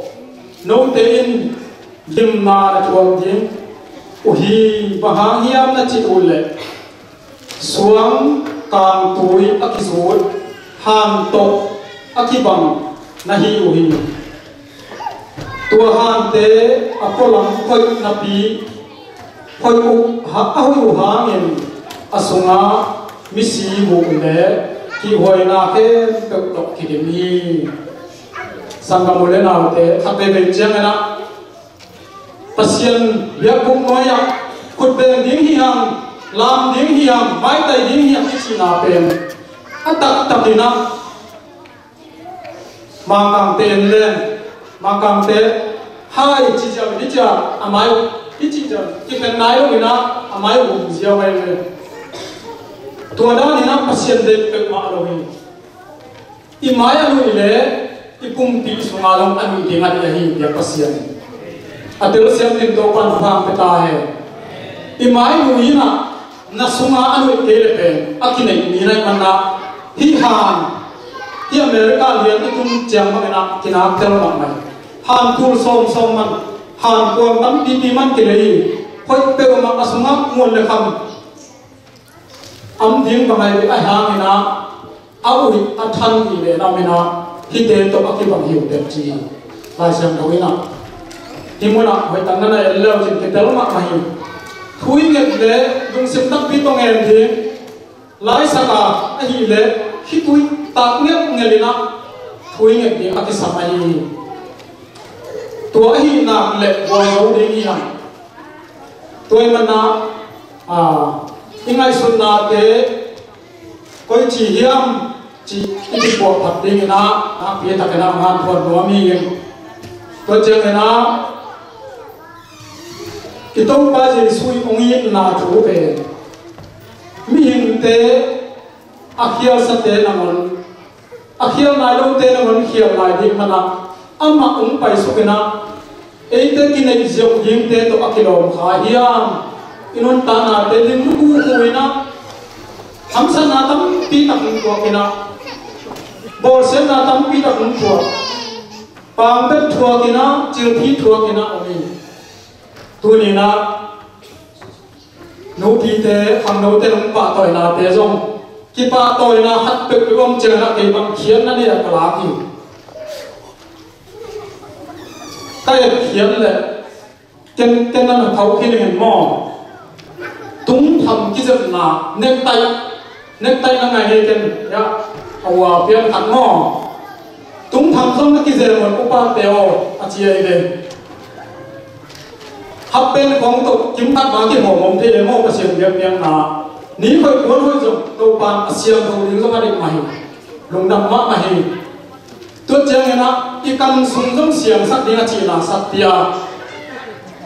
note in gimna na thuak ding uh hi. Bang hang hiam na cih uh leh, suang kangtui a kizut han tawh a kibang na hi uh hi. Tua hante a pualam koih napi, hoih uh ha-, a hoih uh hangin a sungah misi huh uh leh kihhuaina khempeuh tawh kidim hi. Sanggam u le naute, khat veivei ciangin ah, Pasian biakbuk nuai-ah khut beng ding hi hang, lam ding hi hang, maitai ding hi hang i cihna pen a taktakin ah, Mangkangte en leng, Mangkangte, hai, ci ziau in, i ci a, a mai uh, i ci ziau in, kikhen nai lo in ah, a mai uh hum ziau ahi ve. Tua dan in ah Pasian deih peuhmah lo hi. I mai a nuih leh i pumpi sungah zong a nuih ding a ding ahi, biak Pasian. A telsiam ding Topa'n thupha pia ta hen. I mai nuih in ah na sungah a nuih kei leh pen a kineih mi na hih manin ah, hih han, hih America lian i tun ciang bangin ah kinak tel mahmah hi. Han tul sawmsawm man, han kuang tampipi man kilei hi. Hoih peuhmah, a sungah ngun le kham om ding bang ahi ve. Ahi hangin ah, a uih a than hi leh na om in ah, hihte tawh a kibang hi uh teh ci hi. Lai Siangtho in ah, hih munah hoih tak na na en le uh cin kitel mahmah hi. Thu i nget leh lungsim takpi tawh ngen ding, laisak a ahih leh khitui tak ngelngel in ah thu i nget ding a kisam ahi hi. Tua ahih nak leh gualzo ding hi hang. Tua ahih manin ah, a, i ngaihsutnate koici hiam cih i kipuah phat dingin ah, nakpi takin ah hong hanthawn nuam hi ing. Tua ciangin ah, i Topa Jesu i hong itna thu pen mihingte a khialsate nangawn a khial nai lote nangawn khial lai ding manin ah, amah hong paisuk in ah, eite kineih ziau dingte tawh a kilawm kha hiam? I nuntaknate ding lukhu in ah, hamsatna tampi tak hong thuak in ah, bawlsiatna tampi tak hong thuak, pangbet thuak in ah, cilphi thuak in ah om hi. Tuni in ah, nupite, khangnote nong pahtawinate zong, kipahtawina khat peuhpeuh om ciangin ah kei bang khiatna nei a ka lak hi. Ka etkhiat leh ken, ken na na thau khin ing maw? Tungtham kizepna, necktie, necktie na ngai ngei ken, ya, a ua pian khat maw? Tungtham zong na kizem un upate aw, a ci ahi ve. Half pant khawng tawh kim khat mah kihawm om thei e maw, Pasian biakpiakna. Ni hoih puan hoih zong Topa'n a siangtho ding zong a deih mah hi. Lungdam mahmah hi. Tua ciangin ah i kam sung zong siangsak ding a cihna sakpi a,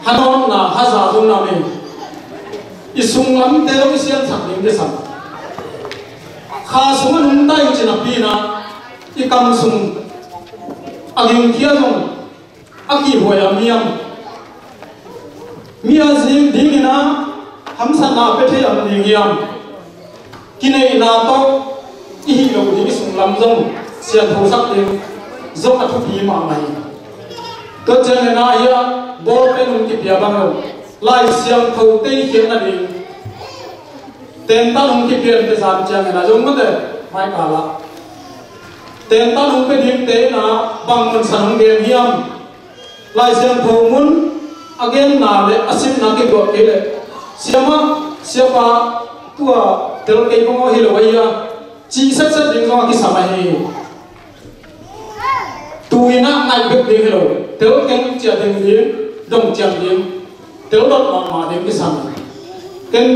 hanawtna, haza zong na om hi. I sunglamte zong i siangsak ding kisam. Kha sung a nungta i cih napi in ah i kam sung a gingkhia zong a kihhuai a miam. Mi a zing dingin ah hamsatna pia thei a om ding hiam? Kineihna tawh i hih loh ding i sunglam zong siangthosak ding zong a thupi mahmah hi. Tua ciangin ah hiah bawlpen hong kipia bang lo, Lai Siangthote i khiatna ding tentan hong kipian pia zan ciangin ah zong mate, mai kal ah tentan hong pia dingte in ah bang mun san hong gen hiam? Lai Siangtho mun a genna le a simna kituak kei leh, siamah, siapa, tua tel kei bang aw hi lo ahi a, cih setset ding zong a kisam ahi. Tu in ah ngaih bek ding hi lo, tel keng ciah ding ding, dong ciang ding, tel dot mahmah ding kisam hi. Ken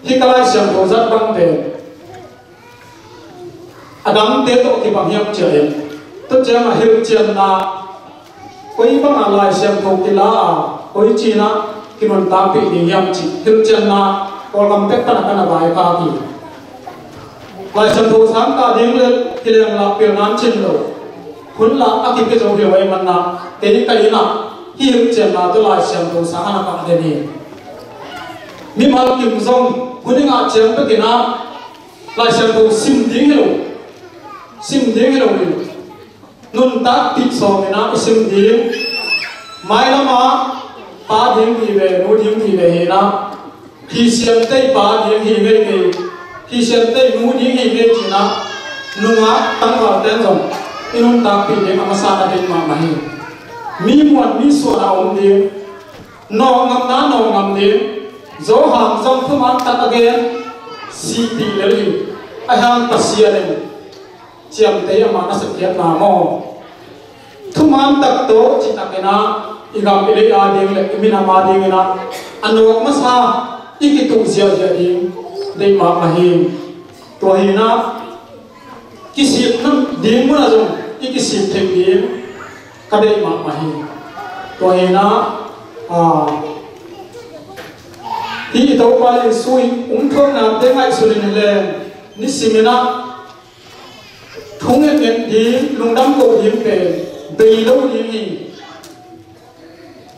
hih ka Lai Siangtho zat bang pen a dangte tawh kibang hiam ci-in, tua ciangin ah hilhcianna koi bangah Lai Siangtho kila a, koi ci-in ah kinuntakpih ding hiam cih hilhcianna Kawlgam pek pan a ka na vaikhak hi. Lai Siangtho sang kah ding le kileng lah pilna cin lo, hun lah a kipia zo hi lo ahih manin ah, kei ka inn ah hih hilhcianna tawh Lai Siangtho sang a na kah den hi. Mimal kim zong hun i ngah ciang bekin ah Lai Siangtho sim ding hi lo, sim ding hi lo hi. Nuntakpih sawm in ah i sim ding. Mailam ah pa ding vive, nu ding vive hi in ah, Khristiante pa ding hi ngei ngei, Khristiante nu ding hi ngei ci-in ah nungak tangvalte in zong i nuntakpih ding a masa a deih mahmah hi. Mi muan mi suan a om ding, nawh ngamna nawh ngam ding, Zo hang zong thuman tak a gen, sihpih lel hi. Ahi hang Pasian in ciamteh, ama nasepkhiatna maw, thuman tak tawh citakin ah i gam i lei a ding le i minam a dingin ah a nawk masa i kituh ziahziah ding deih mahmah hi. Tua hi in ah kisik ding munah zong i kisik theih ding ka deih mahmah hi. Tua hi in ah, ah, hih i Topa Jesuh in hong thuaknate ngaihsun in hi leng, nisimin ah thu ngetnget ding, lungdam koh ding pen bei lo ding hi.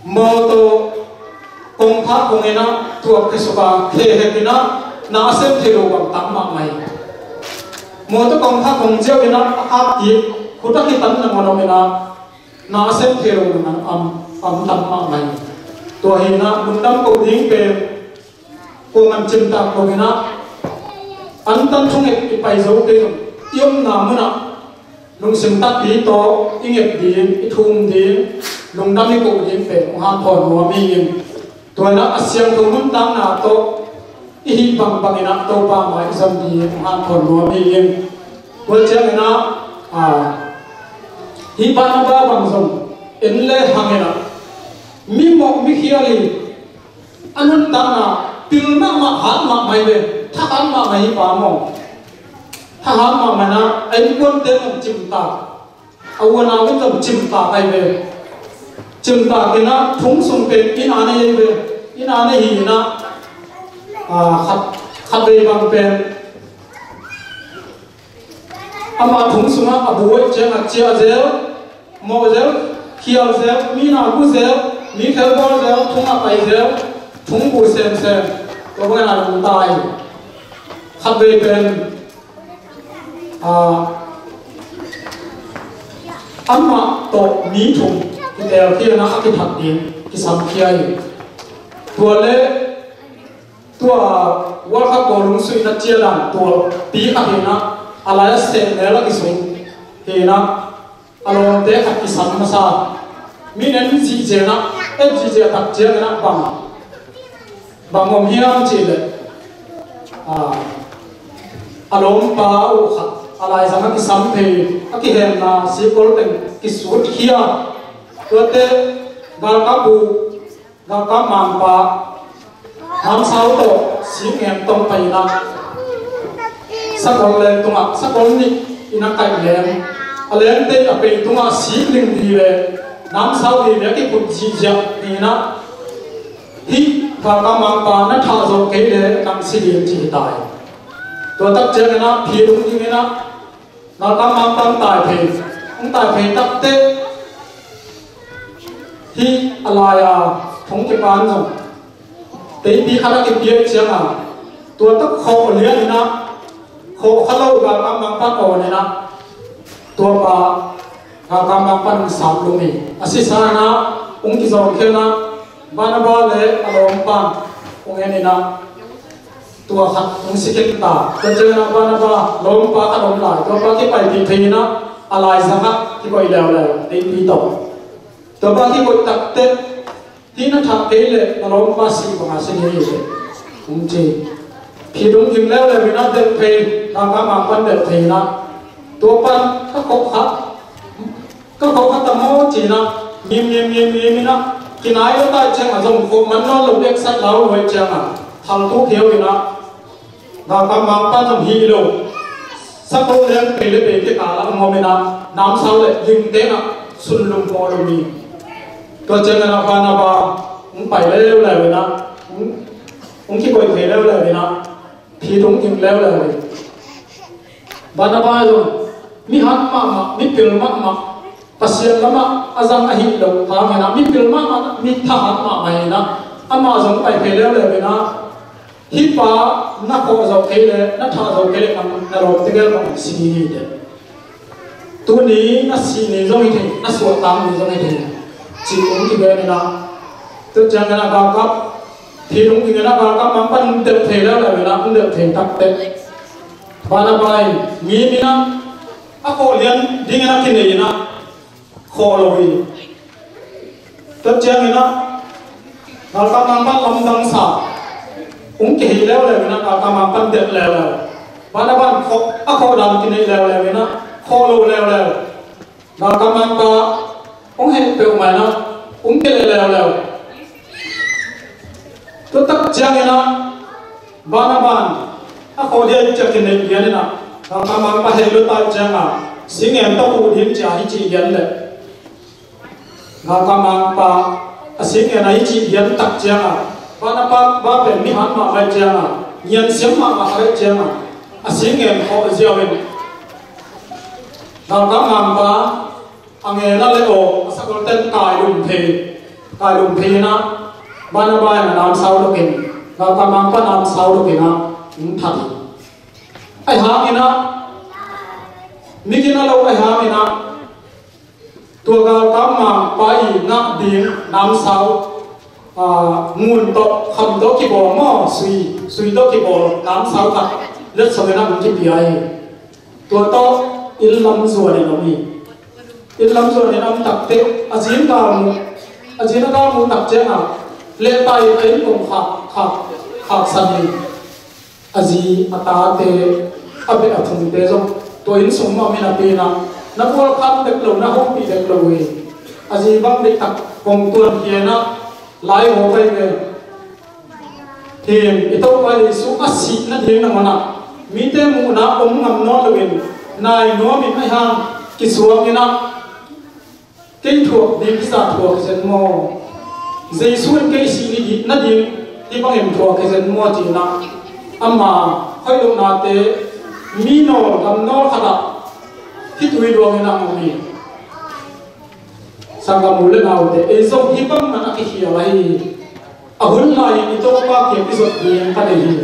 Mawtaw kongkhak hong in ah tuak khesuk a, khehek in ah na a sem thei lo bang tam mahmah hi. Mawtaw kongkhak hong ziau in ah a khak kik, khut a kitan nangawn om in ah na a sem thei lo nangawn om, om tam mahmah hi. Tua hi in ah lungdam koh ding pen kuaman cimtak lo in ah, antan thunget i pai zo kei zong i omna munah lungsim takpi tawh i nget ding, i thum ding, lungdam i koh ding pen hong hanthawn nuam hi ing. Tua in ah a siangtho nuntakna tawh i hih bangbang in ah Topa mai i zon ding hong hanthawn nuam hi ing. Tua ciangin ah, ah, hih Barnaba bang zong en le hang in ah, mimawh mikhial hi. A nuntakna pil mahmah, hat mahmah hi ve. Thahat mahmah hi pa maw. Thahat mahmah in ah a innkuante zong cimtak, a u a nau in zong cimtak ahi ve. Cimtak in ah thong sung pen inn a nei ahi ve. Inn a nei hi in ah, ah, khat, khatvei bang pen Ama thung sungah a bu hoih ciangah ciah zel, mawh zel, khial zel, mi na gu zel, mi khelbawl zel, thungah pai zel, thung bu semsem. Tua bangin a lungtai. Khatvei pen, ah, amah tawh mi thum kitelkhiatna a kithat ding kisamkhia hi. Tua le tua World Cup bawlung suihna ciadan tua pi khat hi-in ah, a lai-ah sehnel a kisung hi-in ah, a lawmte khat kisam masa. Mi nen zihziah in ah, et zihziah tak ciangin ah bang, bang om hiam cih leh, a, a lawmpa uh khat a laizang a kisam thei, a kihenna sikol teng kisutkhia. Tuate galkap bu, galkap mangpa namsau tawh sik ngen tawh pai-in ah, sakol leng tungah sakol nih in a kaih leng, a lengte a pei tungah sik ling ding le namsau ding le a kiput zihziah hi-in ah, hih galkap mangpa na thah zawh kei le nang si ding ci hi ta hi. Tua tak ciangin ah phit hong ding in ah, galkap mangpa hong tai phei, hong tai phei takteh, hih a lai-a thong kipan zong teipi khat a kipia ciangin, tua tak khawh lian in ah, khawh kha lo galkap mangpa awn in ah, tua pa galkap mangpa hong sap lum hi. A sisa in ah hong kizawngkhia in ah, Barnaba le a lawmpa hong en in ah, tua khat hong si khin ta. Tua ciangin ah Barnaba lawmpa khat om lai, tua pa kipaipih thei in ah, a laizang ah kikoih leuleu, teipi tawh. Tua pa kikoih takteh, hih na thah kei leh na lawmpa sih bangin si ding hi, hong ci. Phit hong ging leuleu in ah delh phei, galkap mangpa in delh phei in ah, tua pan ka khawh kha, ka khawh kha ta maw ci-in ah, ngim ngim ngim ngim in ah, kinai lo ta ciangin zong khawh man nawn lo, bek sat lau lo ahih ciangin thal tu khiau in ah, galkap mangpa zong hi lo, sakol leng pei le pei kikal ah hong om in ah, namsau le ling teng ah sunlum pawlum hi. Tua ciangin ah Barnaba hong pai leuleu in ah, hong, hong kikoih thei leuleu in ah, phit hong ging leuleu hi. Barnaba zong mi hat mahmah, mi pil mahmah, Pasian lamah a zang ahih loh hangin ah, mi pil mahmah, mi thahat mahmah hi-in ah, amah zong pai phei leuleu in ah, hih pa na khawh zawh kei leh, na thah zawh kei leh, na, na lawmte gel bang si hi teh. Tuni na sih ni zong hi thei, na suahtang ni zong hi thei, ci-in hong kigen in ah, tua ciangin ah galkap, phit hong ging in ah galkap mangpa in hong delh thei leuleu in ah, hong delh thei takteh, Barnaba in ngim in ah, a khawh lian dingin a kinei in ah, khawh lo hi. Tua ciangin ah galkap mangpa lamdang sa, hong kihei leuleu in ah, galkap mangpa in delh leuleu. Barnaba in khawh, a khawh dan kinei leuleu in ah, khawh lo leuleu. Galkap mangpa hong heh peuhmah in ah, hong kileh leuleu. Tua tak ciangin ah Barnaba in a khawh dia i ciah kinei lian in ah, galkap mangpa heh lo ta ciangin, sik ngen tawh uh ding ci-a hi cih lian leh, galkap mangpa a sik ngen a hi cih lian tak ciangin, Barnaba pen mi hat mahmah ahih ciangin, ngian siam mahmah ahih ciangin, a sik ngen khawh ziau in, galkap mangpa a ngen a le aw, a sakolte in kailum phei, kailum phei in ah, Barnaba in a namsau dok in, galkap mangpa namsau dok in ah, hong that hi. Ahih hangin ah, mi gina lo ahih hangin ah, tua galkap mangpa i ngah ding namsau, ah, ngun tawh, kham tawh kibawl maw, sui, sui tawh kibawl namsau khat letsong in ah hong kipia hi. Tua tawh inn lam zuan in om hi. Inn lam zuan in om takteh, a zi in galmuh, a zi in a galmuh tak ciangin, lehtai in a inn kong khak, khak, khaksan hi. A zi, a tate, a beh a phungte zong tua inn sung mah om hi napi in ah, na gualkhawm dek lo, na hopih dek lo hi. A zi bang deih tak kong tuankhia in ah, lai haw pai ve. Hi in, i Topa Jesuh a sih nading nangawn ah, mite muhna om ngam nawn loin, nai nuam in ahih hang kisuang in ah, kei thuak ding kisa thuak hi zen maw? Jesuh in kei sih nading hih bangin thuak hi zen maw ci-in ah, ama hoih lohnate mi nawl gam nawl khat ah Khitui luangin a om hi. Sanggam u le naute, ei zong hih bang man a kikhial ahi hi. A hun lai-in i Topa kiang i zot ding ka nei hi.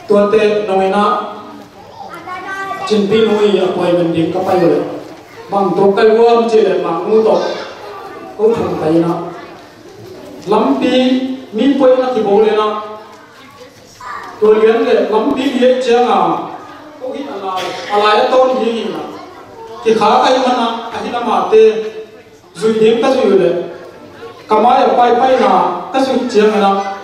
Tuate nong in ah Cinpi nu i appointment ding ka pai uh leh bang tuak ka hi uam cih leh Mang nu tawh ko thum ka in ah lampi mi puai na kibawl in ah Tua lian le lampi lian cianga ko hi a lai a lai a tawn ding hi na. Kikha ka hi mana a hi na mate zui ding ka zui uh le ka mai a paipaina ka zui ciangana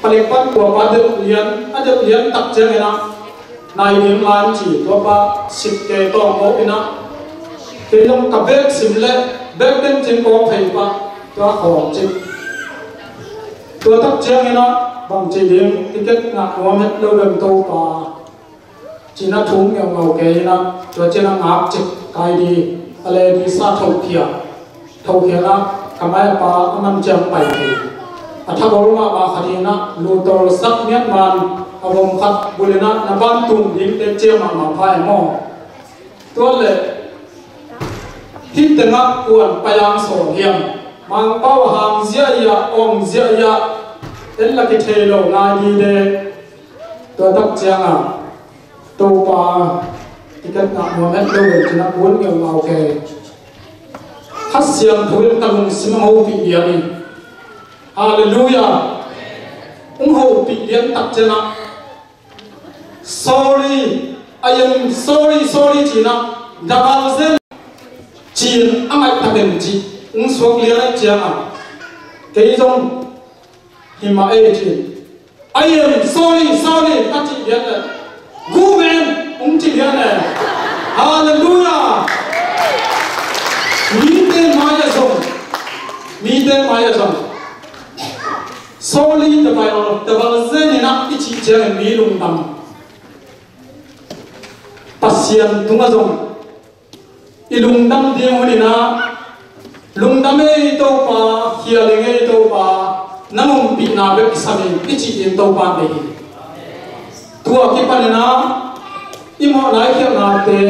palek pan kua pa deuh lian a deuh lian tak ciangana nai ding lan ci tua pa sik ke tawng ko ina. Kei zong ka bek sim le bek den cin ko phei pa tua khawng cin. Tua tak ciangin ah bang ci ding ticket ngah nuam het lo lem Topa. Cina thum ngeungau kei in ah tua cina ngak cik kai di a le di sa thokhia. Thokhia in ah ka mai a pa a man ciang pai kei. A tha bol mahmah khat in ah lu tol sak miat man a vom khat bul in ah na ban tum ding te cia mahmah pha em aw. Tua le hih tengah kuan payang sawl hiam? Mangpau a hang ziah ia om ziah ia en la kithei lo ngai dide. Tua tak cianga Topa ticket ngah nuam het lo le cina kun ngeu mau ke. Kha Siangtho in ka lungsim a hopih lian in. Halleluiah. Ung hopih lian tak ciangah Sorry, I am sorry, sorry cina dagal zen cin a ngaih taken ci ung suak lian a cianga kei zong himah ei cin I am sorry, sorry ka ci lian le gumen ung ci lian le. Halleluiah. Mite mai a zong mite mai a zong Sorry, tabal, tabal zen in ah i cih ciangin mi lungdam. Pasian tungah zong i lungdam ding hun in ah lungdam ei Topa, khial ing ei Topa, nang ompihna bek kisam in i cih ding Topa nei hi. Tua kipanin ah i mawhna i khialhnate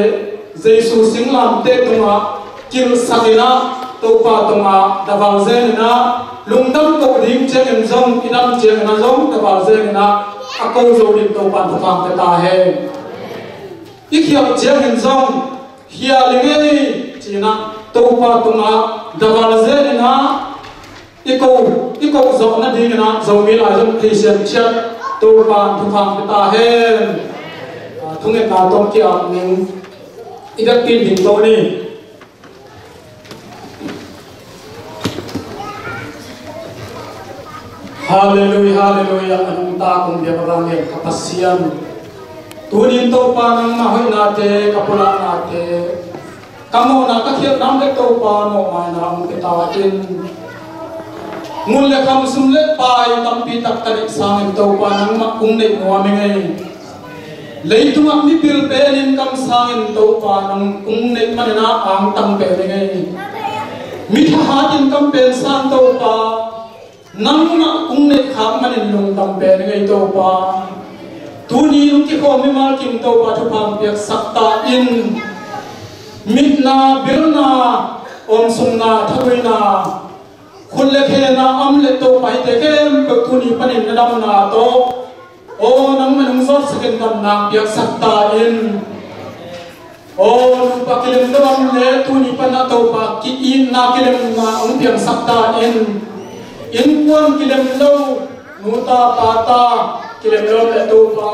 Jesu singlamteh tungah kilhsakin ah Topa tungah daval zenin ah lungdam koh ding ciangin zong i dam ciangin ah zong daval zenin ah a ko zo ding Topa thupha pia ta hen. I khialh ciangin zong khial ing ei ci-in ah Topa tungah daval zenin ah i ko, i ko zawh nadingin ah Zomi lai zong thei sian ciat Topa thupha pia ta hen. Ah, thungetna tawm ki-ap ning i vekpi ding to ni. Halleluiah, halleluiah. A nungta kong biak a vanglian ka Pasian, tunin Topa nangmah hoihnate ka pulahnate ka mawhna ka khialhna om le Topa mawhmaina hong pia ta in. Ngun le kham sum le pai tampi tak ka neih sangin Topa nangmah kong neih nuam ing ei. Leitungah mipil penin kamsangin Topa nang kong neih manin ah angtang pen ing ei. Mi thahatin kam pen sang Topa nangmah kong neih khak manin lungdam pen ing ei Topa. Tuni lungkikhawm mimal kim Topa thupha piaksak ta in. Mitna, bilna, omsungna, thaduina, khut le khe na om le Topa hite khempeuh tuni panin na damna tawh aw nangmah nong zawtsakin damna piaksak ta in. Aw nupa kilem lo om le tuni pan a Topa ki-itna kilemna hong piangsak ta in. Innkuan kilem lo nuta pata kilem lo om le Topa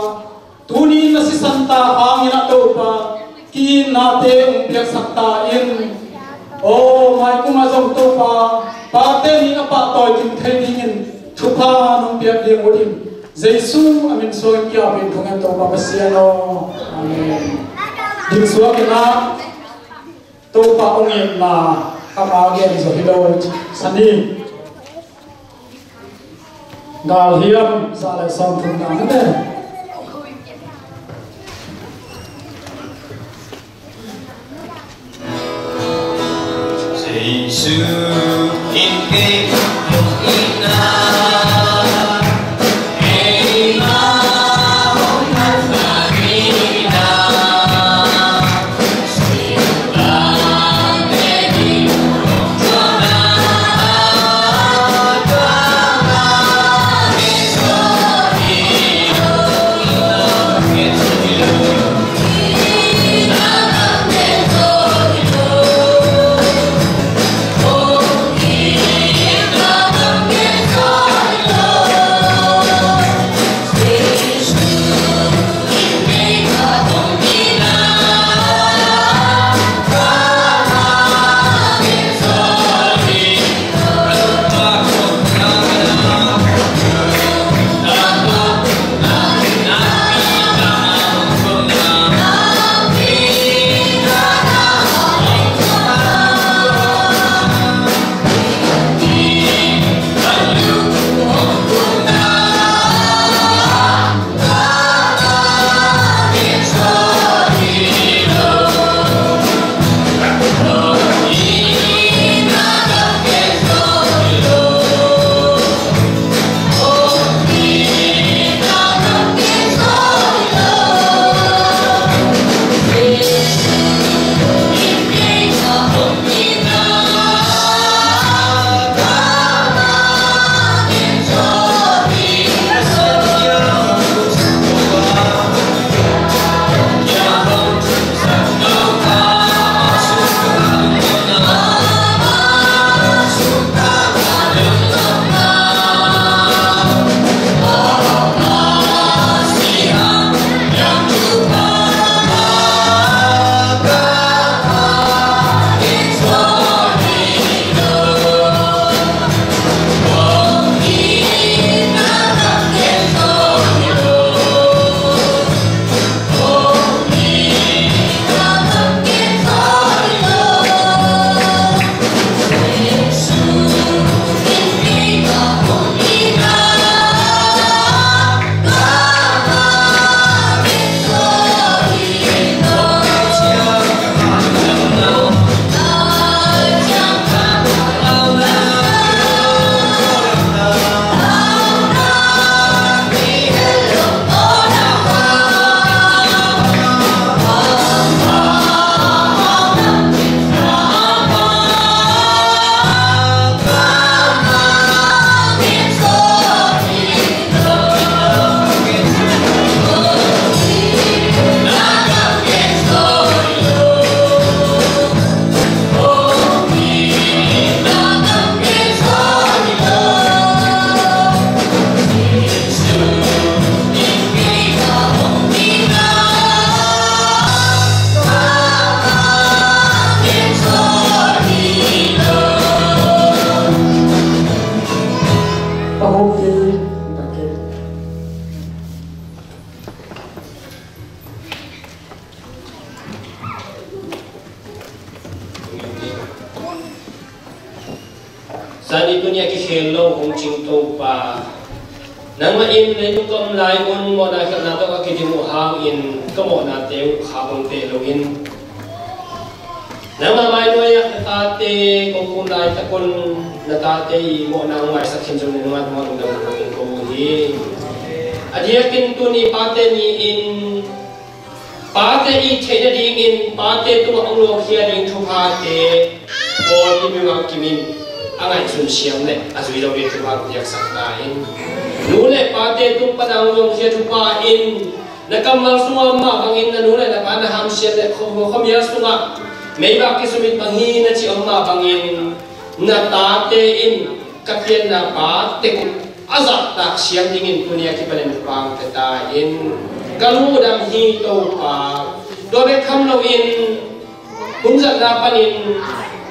tuni na sisan ta hangin a Topa ki-itnate hong piaksak ta in. Aw maikum a zong Topa pate nih a pahtawi kim thei dingin thupha nong piak ding uh in Jesu a min suangin kiapin thungen Topa Pasian aw. Amen. Ding suakin ah Topa hong itna kama gen zo hi lo sani. Galhiam za le sawm thum na na ne. Jesu in kei hong itna, kei ma hong hatna. Zani tuni a kikhel lo hong cing Topa, nangmah in leitung ka om lai un mawhna khialhna tawh ka kidim uh hangin ka mawhnate uh khak hong teh loin, nangmah mai nuai-ah na tate kong kum laitak un na tate i mawhna hong maisak khin zongin nangmah tungah lungdam kong ko uh hi. A diakin tuni Pate ni-in pate it theih nadingin pate tungah hong luangkhia ding thuphate pawlpi mimal kim in a ngaihsun siam le a zui lo ding thupha piaksak ta in. Nu le pate tung pana hong luangkhia thupha in na kammal sungah om mah bangin na nu le na pa na hamsiat le khuamial sungah meibak kisumit bang hi na cih om mah bangin na tate in ka pianna pa tek uh a zahtak siam dingin tuni a kipanin pangte ta in ka lungdam hi Topa. Tua bek tham loin hun zatna panin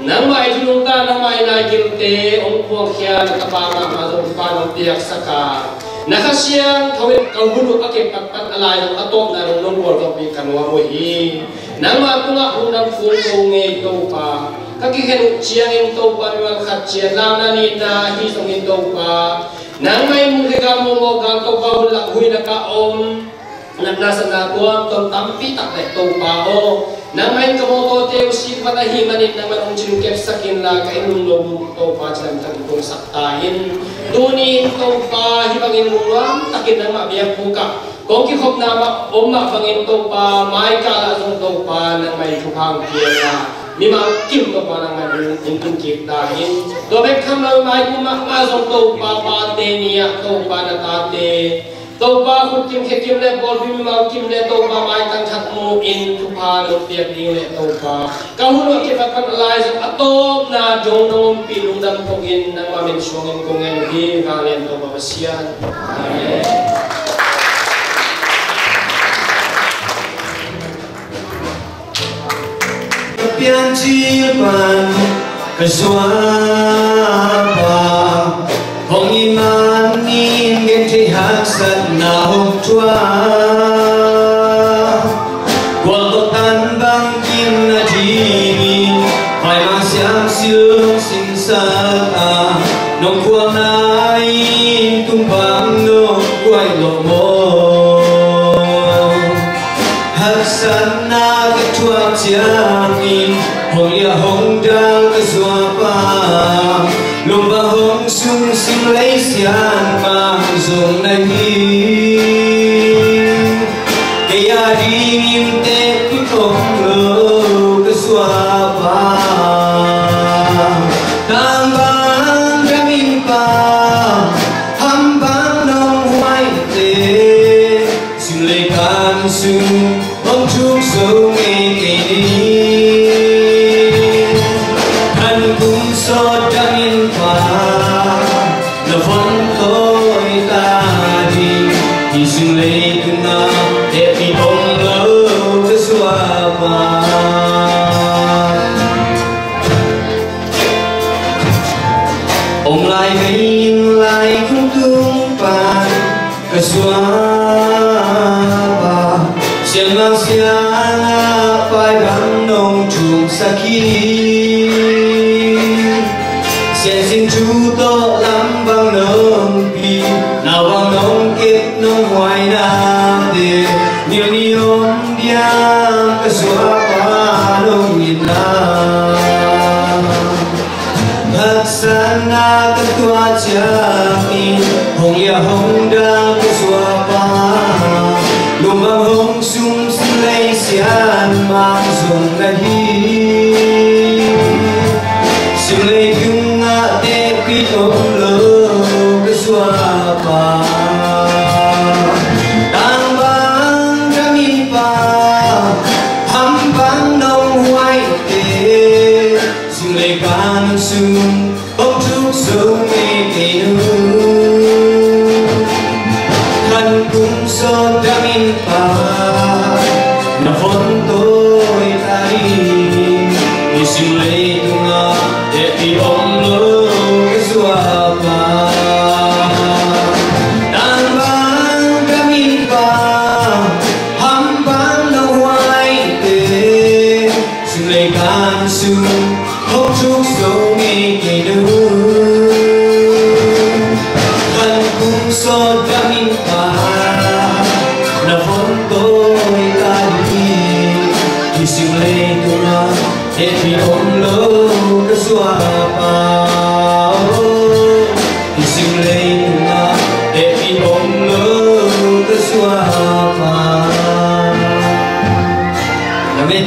nangmah i thunungta nangmah i laigilte hong puangkhia na tapa mahmah zong pa nong piaksak a, na Kha Siangtho in ka hun uh a kepatpat a lai zong a tawpna dong nong gualzawhpih ka nuam uh hi. Nangmah tungah lungdam thu ko ngei Topa. Ka kikhen uh ciangin Topa mimal khat ciat lakna nihna hi zongin Topa, nangmah in muh le gal mawkmawk gal Topa hun lak huina ka om natna satna tuamtuam tampi tak le Topa aw, nangmah in ka mawtawte uh sikmat ahih manin nangmah in hong cin kepsak inla ka inn lunglo uh Topa cidamtak in kong sak ta in. Tuni in Topa hih bangin lungnuam takin nangmah biakbuk ah kong kikhopna mah om mah bangin Topa maikal ah zong Topa nangmah in thupha hong pia inla mimal kim Topa nangmah in hong tun kik ta in. Tua bek tham lo maigum mahmah zong Topa Pate ni-ah Topa na tate Topa khut kim khe kim le pawlpi mimal kim le Topa maitang khat mu in thupha lo piak ding le Topa ka hun uh a kipatpat a lai zong a tawpna dong nong ompih lungdam ko in nangmah min suangin kong ngen uh hi. Vanglian Topa Pasian. Amen. Ka piancil pan ka zuapa hong it manin genthei haksatna hong thuak. Gualtawh tan bangkim a dingin paimang siam silh hong sinsak a, nong khualna in tung bang nong guai lawh maw? Haksatna ka thuak ciangin hong liah hong dal ka zuapa, lungva hong sung sim lei sian mang zong na hi. Kei a dingin teh kipom lo ka zuapa. Tang bang ka min pa, ham bang nong huaite, sim lei kan sung hong thuk zo ngei kei ni. Khan kum sawt dangin pa na von tawi ta ding, hi sung lei tungah hehpih om lo ka zuapa. Om lai vei in lai khum tung pan ka zuapa, sianmang siangah pai bang nong thumsak hi. Siansin thu tawh lam bang nong pi, nau bang nong kep nong huainate, nilni om diam ka zuapa nong itna. Haksatna ka tuah ciangin hong liah hong dal ka zuapa, lungmang hong sum sim lei sian mang zong na hi. Sim lei tungah tehpih om lo ka zuapa. Tang bang ka mipa, ham bang nong huaite, sim lei kan sung hong thuk zo ngei kei nu. Khan kum sawt dangin pa na von tawi ta ding, hi sim lei tungah hehpih om lo ka zuapa. Tang bang ka mipa, ham bang nong huaite, sim lei kan sung Hong thuk zo ngei kei lo. Khan kum sawt bangin pa na hon tawi ta ding hi. Hi sing leitungah hehpih om lo ka suahpa. Hi sing leitungah hehpih om lo ka suahpa. Amen.